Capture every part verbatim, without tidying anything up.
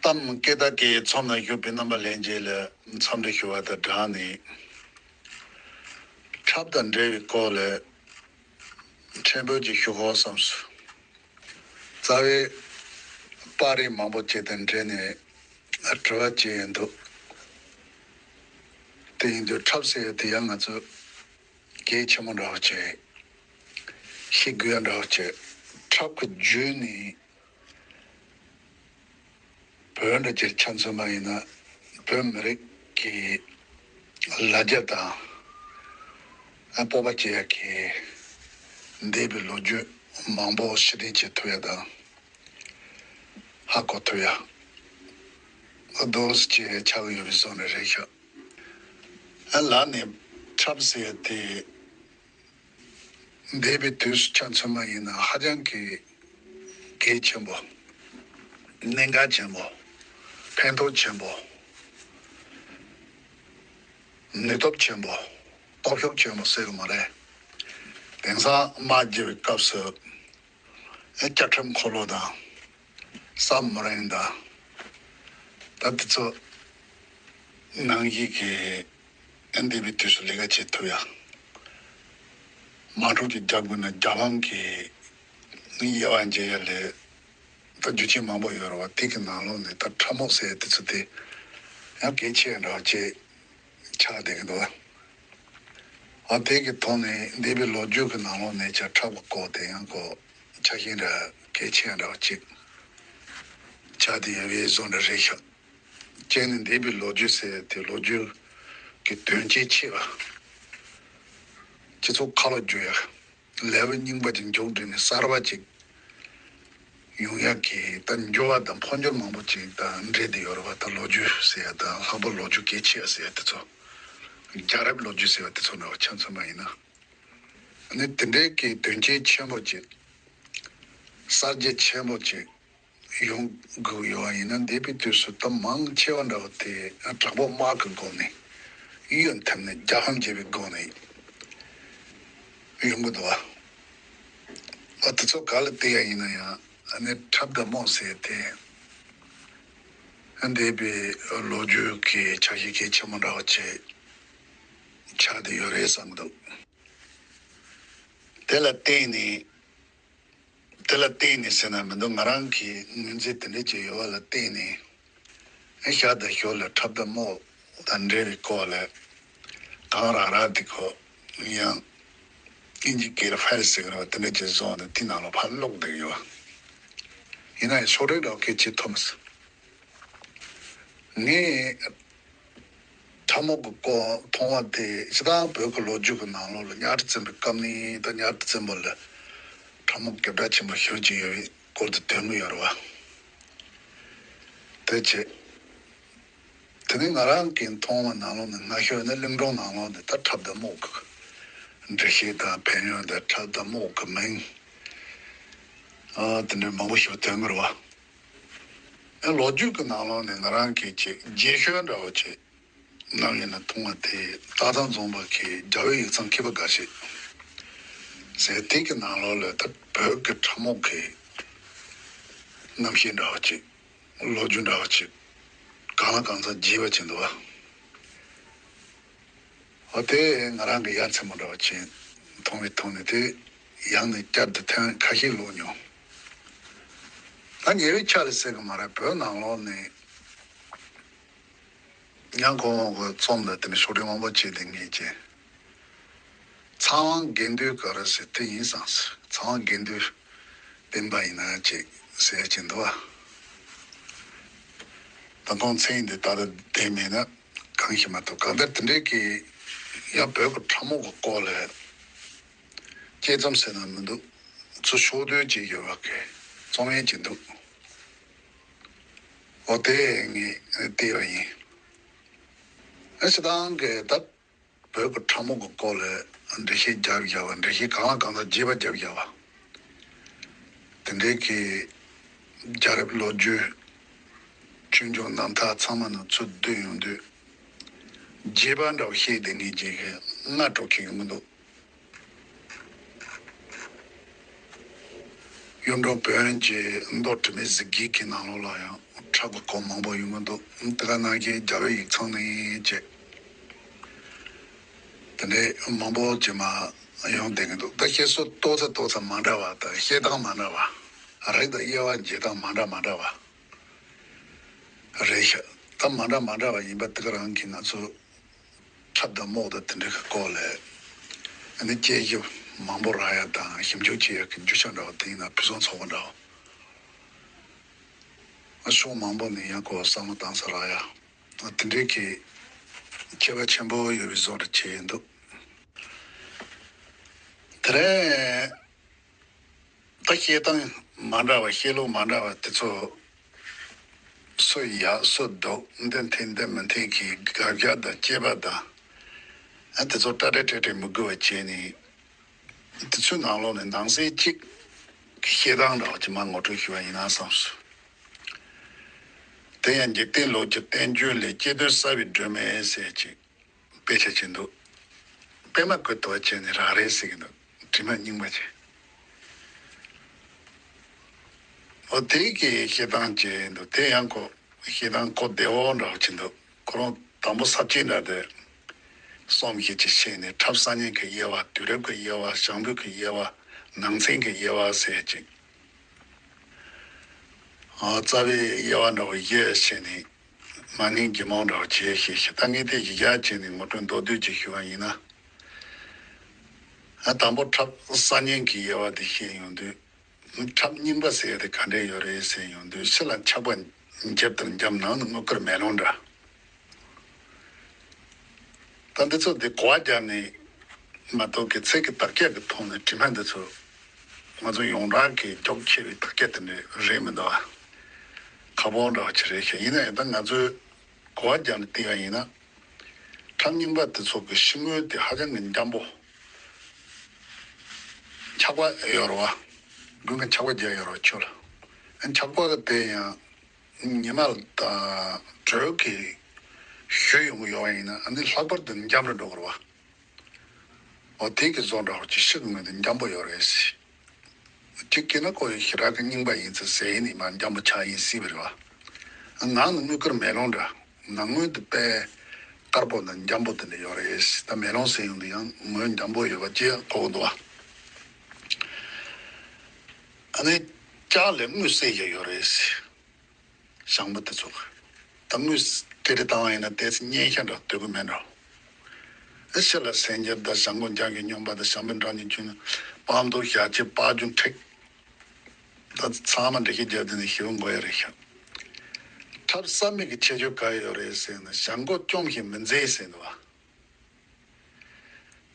གཏམ་སྐད་བརྡ་སྐད་ཚོམས་ནང་བཞུགས་པའི་རྣམ་པ་ལྷན་རྒྱས་ལ་འཚམས་འདྲི་ཞུ་བ་དང་སྦྲགས་ནས། འཁྲབ་དང་འབྲེལ་བའི་སྐོར་ལ་ཕྲན་བུ་ཅིག་ཞུ་དགོས་བསམས་སོང་། རྩ་བའི་པར་རིས་མང་པོ་ཅིག་དང་འབྲེལ་ནས་དྲི་བ་ཅིག་ཡིན་འདུག་དེ་ཡིན་དུས་འཁྲབ་ཟེར་ཡ་དེ་ཡང་ང་ཚོ་གལ་ཆེན་པོ་འདྲ་བོ་ཅིག་ཤེས་དགོས་ཡ་འདྲ་བོ་ཅིག་འཁྲབ་ཀྱི་བརྒྱུད་ནས། བོད་འདྲ་ཅིག་ཆ་མཚོན་པ་ཡིན་ན། བོད་མི་རིགས་ཀྱི་ལ་རྒྱ་དང་། སྤོབས་པ་བྱེད་ཡ་གི་འདས་པའི་ལོ་རྒྱུས་མང་པོ་ཕྱིར་དྲན་བྱེད་ཐུབ་ཡ་དང་། ཧ་གོ་ཐུབ་ཡ། འདུག་སེ་ཅིག་ཆགས་ཀྱི་ཡོད་པའི་བཟོ་འདྲ་རེད་ཤག་ཨ་ལ་ནས་འཁྲབ་ཟེར་ཡ་དེ། འདས་པའི་དུས་སུ་ཆ་མཚོན་པ་ཡིན་ན་ཧ་ཅང་གི་གལ་ཆེན་པོ། གནད་འགག་ཆེན་པོ། ཕན་ཐོགས་ཆེན་པོ། ནུས་སྟོབས་ཆེན་པོ། སྟོབས་ཤུགས་ཆེན་པོ་ཟེར་གི་མ་རེད། དེང་སང་དམག་རྒྱག་པའི་སྐབས་སུ། ཨེ་རྒྱ་ཁྲིམས་འཁོར་ལོ་དང་། སབ་མ་རིན་དང་། ད་དེ་ཚོ་ནང་བཞིན་གྱི་ཨེ་འདས་པའི་དུས་སུ་ལས་ཀ་བྱེད་ཐུབ་ཡ། དམག་འཁྲུག་ཅིག་རྒྱག་དགོས་ན་རྒྱ་དམག་གི་དབྱེ་བ་འབྱེད་ཡ་ལས་ད་རྒྱུ་རྐྱེན་མང་པོ་ཡོད་རེད་བ། དེ་གི་ནང་ལོགས་ནས་ད་འཁྲབ་མོ་ཟེར་དེ་ཚོ་དེ་ཡང་གལ་ཆེ་འདྲ་བ་ཅིག་ཆགས་བསྡད་ཀྱི་འདུག་ཨ་དེ་གི་ཐོག་ནས་འདས་པའི་ལོ་རྒྱུས་ཀྱི་ནང་ལོགས་ནས་ཀྱང་འཁྲབ་པའི་སྐོར་དེ་ཡང་ཁོ་ཆ་ཤས་འདྲ་གལ་ཆེ་འདྲ་བ་ཅིག་ཆགས་བསྡད་ཡོད་པའི་བཟོ་འདྲ་རེད་ཤག་སྤྱིར་ནས་འདས་པའི་ལོ་རྒྱུས་ཟེར་དེ་ལོ་རྒྱུས་ཀྱི་དོན་རྐྱེན་ཆེ་བ། སྤྱི་ཚོགས་ཁ་ལོ་བསྒྱུར་ཡ། ལེའུ་རྙིང་པ་ཅིག་མཇུག་སྒྲིལ་ནས་གསར་པ་ཅིག་ཡོང་ཡག་གི་ད་འགྱུར་བ་དང་འཕོ་འགྱུར་མང་པོ་ཅིག་དང་འབྲེལ་བསྡད་ཡོད་རེད་བ། ད་ལོ་རྒྱུས་ཟེར་ཡ་དང་ལྷག་པར་ལོ་རྒྱུས་གལ་ཆེ་ཡ་ཟེར་ཡ་དེ་ཚོ། རྒྱལ་རབས་ལོ་རྒྱུས་ཟེར་བ་དེ་ཚོ་འདྲ་བ་ཆ་མཚོན་པ་ཡིན་ན། ཨ་ནི་དེ་འདྲའི་གི་དོན་རྐྱེན་ཆེན་པོ་ཅིག་གསར་བརྗེ་ཆེན་པོ་ཅིག་ཡོང་དགོས་ཡོད་པ་ཡིན་ན། འདས་པའི་དུས་སུ་ད་མང་ཆེ་བ་འདྲ་བ་དེ་དྲག་པོ་དམག་གི་སྒོ་ནས་གཡོན་འཐེན་ནས་རྒྱལ་ཕམ་བྱེད་པའི་སྒོ་ནས་ཡོང་གི་འདུག་བ། ཨ་དེ་ཚོ་ག་ལ་བལྟས་ཡ་ཡིན་ན་ཡང་ཨ་ནི་འཁྲབ་དང་རྨོ་ཟེར་དེ་ཨ་འདས་པའི་ལོ་རྒྱུས་ཀྱི་ཆ་ཤས་གལ་ཆེན་པོ་འདྲ་བ་ཅིག་ཆགས་བསྡད་ཡོད་རེད་བསམ་གི་འདུག་དེ་ལ་བརྟེན་ནས། དེ་ལ་བརྟེན་ནས་ཟེར་ན་མི་འདུག་ང་རང་གི་ངོས་འཛིན་དེ་འདྲ་ཅིག་ཡོད་པ་ལ་བརྟེན་ནས། ཨེ་ཞར་དང་ཞོར་ལ་འཁྲབ་དང་རྨོ་དང་འབྲེལ་བའི་སྐོར་ལ་གང་རག་རག་དེ་ཁོ་ཡང་དབྱིན་ཇི་སྐད་ལ་ཕ་རི་ཟེར་གི་རེད་བ། དེ་འདྲ་ཅིག་བཟོས་ནས་དེ་ནང་ལ་ཕར་ཀློག་བསྡད་ཡོད། ཡིན་ན་ཡང་ཕྱོགས་སྒྲིག་འདྲ་བོ་གལ་ཆེ་ཐོབ་མི་སྲིད། ངས་འཁྲབ་རྨོ་གི་སྐོར་མཐོང་བ་དེ་སྤྱིར་བཏང་བོད་ཀྱི་ལོ་རྒྱུས་ཀྱི་ནང་ལོགས་ལ་གཉའ་ཁྲི་བཙན་པོའི་སྐབས་ནས་ད་གཉའ་ཁྲི་བཙན་པོ་ལ་འཁྲབ་རྨོ་རྒྱབ་གྲབས་ཆེན་པོ་ཞེ་པོ་ཅིག་ཡོད་པའི་སྐོར་དུ་ཐོན་གྱི་ཡོད་རེད་བ། དེ་བྱས། དེ་ནས་ང་རང་གིས་མཐོང་བ་ནང་ལོགས་ནས་སྔ་ཤོས་ནི་གླིང་སྒྲུང་ནང་ལོགས་ནས་ད་འཁྲབ་དང་རྨོ་གི་འགྲེལ་བཤད་དང་ཕན་ཡོན་དང་འཁྲབ་དང་རྨོ་གི་མིང་། ཨ་དེ་འདྲའི་མང་པོ་ཞིག་ཐོན་གྱི་རེད་བ། ཨ་ལོ་རྒྱུས་ཀྱི་ནང་ལོགས་ནས་ང་རང་གིས་ཅིག་རྒྱས་ཤོས་འདྲ་བོ་ཅིག་ནམ་ཡིན་ན་མཐོང་བ་དེ། སྟག་ཚང་རྫོང་དཔོན་གྱི་རྒྱལ་བའི་ཡིག་ཚང་མཁས་པ་འགའ་ཞིག་ཟེར་དེ་གི་ནང་ལོགས་ལ་ད་བོད་ཀྱི་འཁྲབ་རྨོ་གི་རྣམ་ཤེས་འདྲ་བོ་ཅིག་ལོ་རྒྱུས་འདྲ་བོ་ཅིག་གང་ལ་གང་འཚམ་རྒྱས་པ་ཅིག་འདུག་བ། འོ་དེ་ང་རང་གི་ཡ་མཚན་མོ་འདྲ་བོ་ཅིག་མཐོང་བའི་ཐོག་ནས་དེ་ཡང་ནས་བསྐྱར་དུ་ཐེངས་ཁ་ཤས་ཀློག་མྱོང་། ད་ཉེ་བའི་ཆར་ལ་ཟེར་གི་མ་རེད། བོད་ནང་ལོགས་ནས་ཉང་གོང་འོག་གི་རྩོམ་ལ་དེ་ནས་ཕྱོགས་སྒྲིག་མང་པོ་བྱས་ཏེ་ངས་ཀྱི་ཚངས་དབང་དགེ་འདུན་ག་རེ་ཟེར་དེ་ཡིན་སང་ཟེར། ཚངས་དབང་དགེ་འདུན་སྤེན་པ་ཡིན་ན་ཅིག་ཟེར་གྱི་འདུག་བ། ད་ཁོང་མཚན་འདི་ད་ལྟ་བསྡད་མེད་ན་གང་ཞིག་མ་གཏོགས། གང་ལྟར་དེ་འདྲའི་གི་ཡང་བོད་ཀྱི་འཁྲབ་རྨོ་གི་སྐོར་ལ་དཔྱད་རྩོམ་ཟེར་ན་མི་འདུག་ཚུར་ཕྱོགས་བསྡུས་ཅིག་ཡོད་པ་གི་རྩོམ་ཡས་ཅིག་འདུག་འོ་དེ་ངས་བལྟས་པ་ཡིན། ཨ་སྤྱིར་བཏང་གི་ད་བོད་ཀྱི་འཁྲབ་རྨོ་གི་སྐོར་ལ་འགྲེལ་བཤད་རྒྱབ་བཞག་པ། འགྲེལ་བཤད་གང་ལ་གང་འཚམ་རྒྱས་པ་རྒྱབ་བཞག་པ། དེ་འདྲའི་གི་རྒྱལ་རབས་ལོ་རྒྱུས། ཆོས་འབྱུང་རྣམ་ཐར་ཚང་མ་ནང་ཚུར་བསྡུས་ཡོང་དུས། རྒྱས་པ་འདྲ་བོ་བཤད་དེ་ངས་ཀྱི་སྔ་དྲོ་གི་ཡོང་གི་འདུག་གཡུང་དྲུང་བོན་གྱི་མདོ་དྲི་མེད་གཟི་བརྗིད་ཀྱི་ནང་ལོགས་ལ་ཡང་འཁྲབ་པའི་སྐོར་མང་པོ་ཡོང་གི་འདུག་དེ་ག་ནང་བཞིན་རྒྱལ་བའི་ཡིག་ཚང་ནས་བྱས། དེ་འདྲའི་མང་པོ་ཅིག་མར་ཡོང་བསྡད་ཀྱི་འདུག་ད་བཤད་སྲོལ་ཏོག་ཙམ་ཏོག་ཙམ་མ་འདྲ་བ་དང་བཤད་སྟངས་མ་འདྲ་བ། རིགས་དང་དབྱེ་བ་འབྱེད་སྟངས་མ་འདྲ་མ་འདྲ་བ་རེད་ཤག་ད་མ་འདྲ་མ་འདྲ་བ་ཡིན་པ་དེ་ག་རང་གིས་ང་ཚོ་འཁྲབ་དང་རྨོག་དང་དེ་འདྲ་གི་སྐོར་ལ་ཨ་ནི་དཔྱད་ཞིབ་མང་པོ་རག་ཡ་དང་ཞིབ་འཇུག་བྱེད་ཡ་གི་རྒྱུ་ཆ་འདྲ་བ་དེ་ཡིན་ན་ཕུན་སུམ་ཚོགས་པ་འདྲ་བ། ཕྱོགས་མང་པོ་ནས་ཡང་ཁོ་བསམ་བློ་བཏང་ས་རག་ཡ། དེ་འདྲའི་གི་ཁྱད་པར་ཆེན་པོ་ཡོད་པའི་བཟོ་འདྲ་བྱས་ཡིན་འདུག་དེ་རིང་ད་བཤད་སྟངས་མ་འདྲ་བ་བཤད་ལུགས་མ་འདྲ་བ་དེ་ཚོ་སུ་ཡག་སུ་སྡུག་འདི་འཐེན་འདི་མི་འཐེན་གི་དགག་བྱ་དང་དཔྱད་པ་དང་ཨ་དེ་ཚོ་ཏག་ཏག་ཏག་ཏག་མི་དགོས་པ་བྱས་ནས། དེ་ཚོའི་ནང་ལོགས་ནས་ནང་གསེས་གཅིག་གི་བཤད་སྟངས་འདྲ་བ་ཅིག་མར་ངོ་སྤྲོད་ཞུ་བ་ཡིན་ན་བསམས་སོང་། དེ་ཡང་འཇིག་རྟེན་ལུགས་ཀྱི་བསྟན་བཅོས་ལས་སྐྱེ་དོན་གསལ་བའི་སྒྲོན་མེ་ཟེར་ཅིག་དཔེ་ཆ་ཅིག་འདུག་དཔེ་མ་བཀོད་དོ་བ་བྱས་ནས་རག་རེད་ཟེར་གྱི་འདུག་དྲི་མ་རྙིང་པ་ཅིག་འོ་དེ་གི་བཤད་སྟངས་ཅིག་འདུག་དེ་ཡང་ཁོ་བཤད་སྟངས་གོ་བདེ་བོ་འདྲ་བོ་ཅིག་འདུག་ཁོ་རང་དང་པོ་ས་བཅད་འདྲ་དེ་གསུམ་བཞི་ཅིག་བཤད་ནས་འཁྲབ་གསར་རྙིང་གི་དབྱེ་བ། དུས་རབས་ཀྱི་དབྱེ་བ། བྱང་བུ་གི་དབྱེ་བ། ནང་ཚན་གྱི་དབྱེ་བ་ཟེར་ཅིག་ཨ་རྩ་བའི་དབྱེ་བ་འདྲ་བོ་བཞི་བཤད་ནས་མ་ངན་གྱི་མང་འདྲ་བོ་བྱས་ཤིག་ཤིག་ད་ངས་དེ་གཞི་བཞག་བྱས་ནས་ངོ་སྤྲོད་མདོར་བསྡུས་ཅིག་ཞུ་བ་ཡིན་ན། ཨ་དང་པོ་འཁྲབ་གསར་རྙིང་གི་དབྱེ་བ་དེ་བཤད་ཡོང་དུས། འཁྲབ་རྙིང་པ་ཟེར་ཡ་དེ་ག་འདྲས་ཡོད་རེད་ཟེར་ཡོང་དུས་ཕྱི་ལ་འཁྱག་པ་འཇིབ་ལྟར་འཇམ་ནང་ནས་དངུལ་དཀར་མེ་ལོང་འདྲ། ད་འདི་ཚོ་འདི་གོ་བ་རྒྱབ་ནས་མ་གཏོགས་ཀྱི་ཚིག་གི་དག་ཆ་གི་ཐོག་ནས་དྲི་མ་འདི་ཚོ་ང་ཚོ་ཡོངས་གྲགས་ཀྱི་རྒྱོབ་ཆེ་བའི་དག་ཆ་དེ་འདྲས་རེད་མི་འདུག་ཨ། ཁག་པོ་འདྲ་བ་ཅིག་རེད་ཤག་ཡིན་ན་ཡང་ད་ང་ཚོས་གོ་བ་རྒྱབ་ནས་བལྟས་པ་ཡིན་ན། འཁྲབ་རྙིང་པ་དེ་ཚོ་གི་ཤི་དངོས་དེ་ཧ་ཅང་གི་འཇམ་པོ། འཁྱག་པ་ཡོད་རེད་བ། དགུན་ཁ་འཁྱག་པ་རྒྱག་ཡོད་རེད་བ་ཆུ་ལ། འཁྱག་པ་གི་དེ་ཡང་ཉི་མ་དང་དྲོད་ཀྱིས་བཞུ་ཡོང་གི་ཡོད་པ་ཡིན་ན་ཨ་ནི་ལྷག་པར་དུ་འཇམ་རུ་འགྲོ་གི་རེད་བ། འོ་དེ་གི་བཟོ་འདྲ་བོ་ཅིག་ཤི་གི་དངོས་དེ་འཇམ་པོ་ཡོད་རེད། གཅིག་བྱས་ན་ཁོ་ཡི་ཞེ་དྲག་གི་རྙིང་པ་ཡིན་ཚེ་ཟས་ནི་མ་འཇམ་པོ་ཆགས་ཡིན་སྲིད་པ་རེད་བ། ནང་ནི་དངུལ་དཀར་མེ་ལོང་འདྲ། ནང་ངོས་དེ་དཔེ་དཀར་པོ་དང་འཇམ་པོ་དེ་འདྲ་ཡོད་རེད། ད་མེ་ལོང་ཟེར་ཡོང་དུས་ཡང་ངོས་འཇམ་པོ་ཡོད་པ་ཅིག་གོ་གི་འདུག་བ། ཨ་ནི་ལྕགས་ལས་དངུལ་བསྲེས་བཞག་ཡོད་རེད། ཞང་པོ་དེ་ཚོ་ད་དངུལ་སྤྲད་རེ་བཏང་བ་ཡིན་ན་ཏོག་ཙམ་སྙན་ཤ་འདྲ་སྟོན་གི་མེད་འགྲོ། ཨེ་ཕྱི་ལ་སེང་གེ་དང་ཞང་པོ་འཇང་གི་སྨྱོན་པ་དང་ཞང་པོ་འབྲང་གི་རྒྱུན་པང་དུ་ཞག་ཆེ་པགས་རྒྱུན་འཁྲིག་ད་ཚང་མ་འགྲེལ་བཤད་རྒྱབ་དུས་ནས་ཞིབ་པོ་འགོར་ཡ་རེད་ཤག་འཁྲབ་གསར་མའི་གི་ཁྱད་ཆོས་ག་ཡོད་རེད་ཟེར་ན་ཞང་མགོ་བཅོམ་ཞིང་མི་མཛེས་ཟེར་འདུག་བ།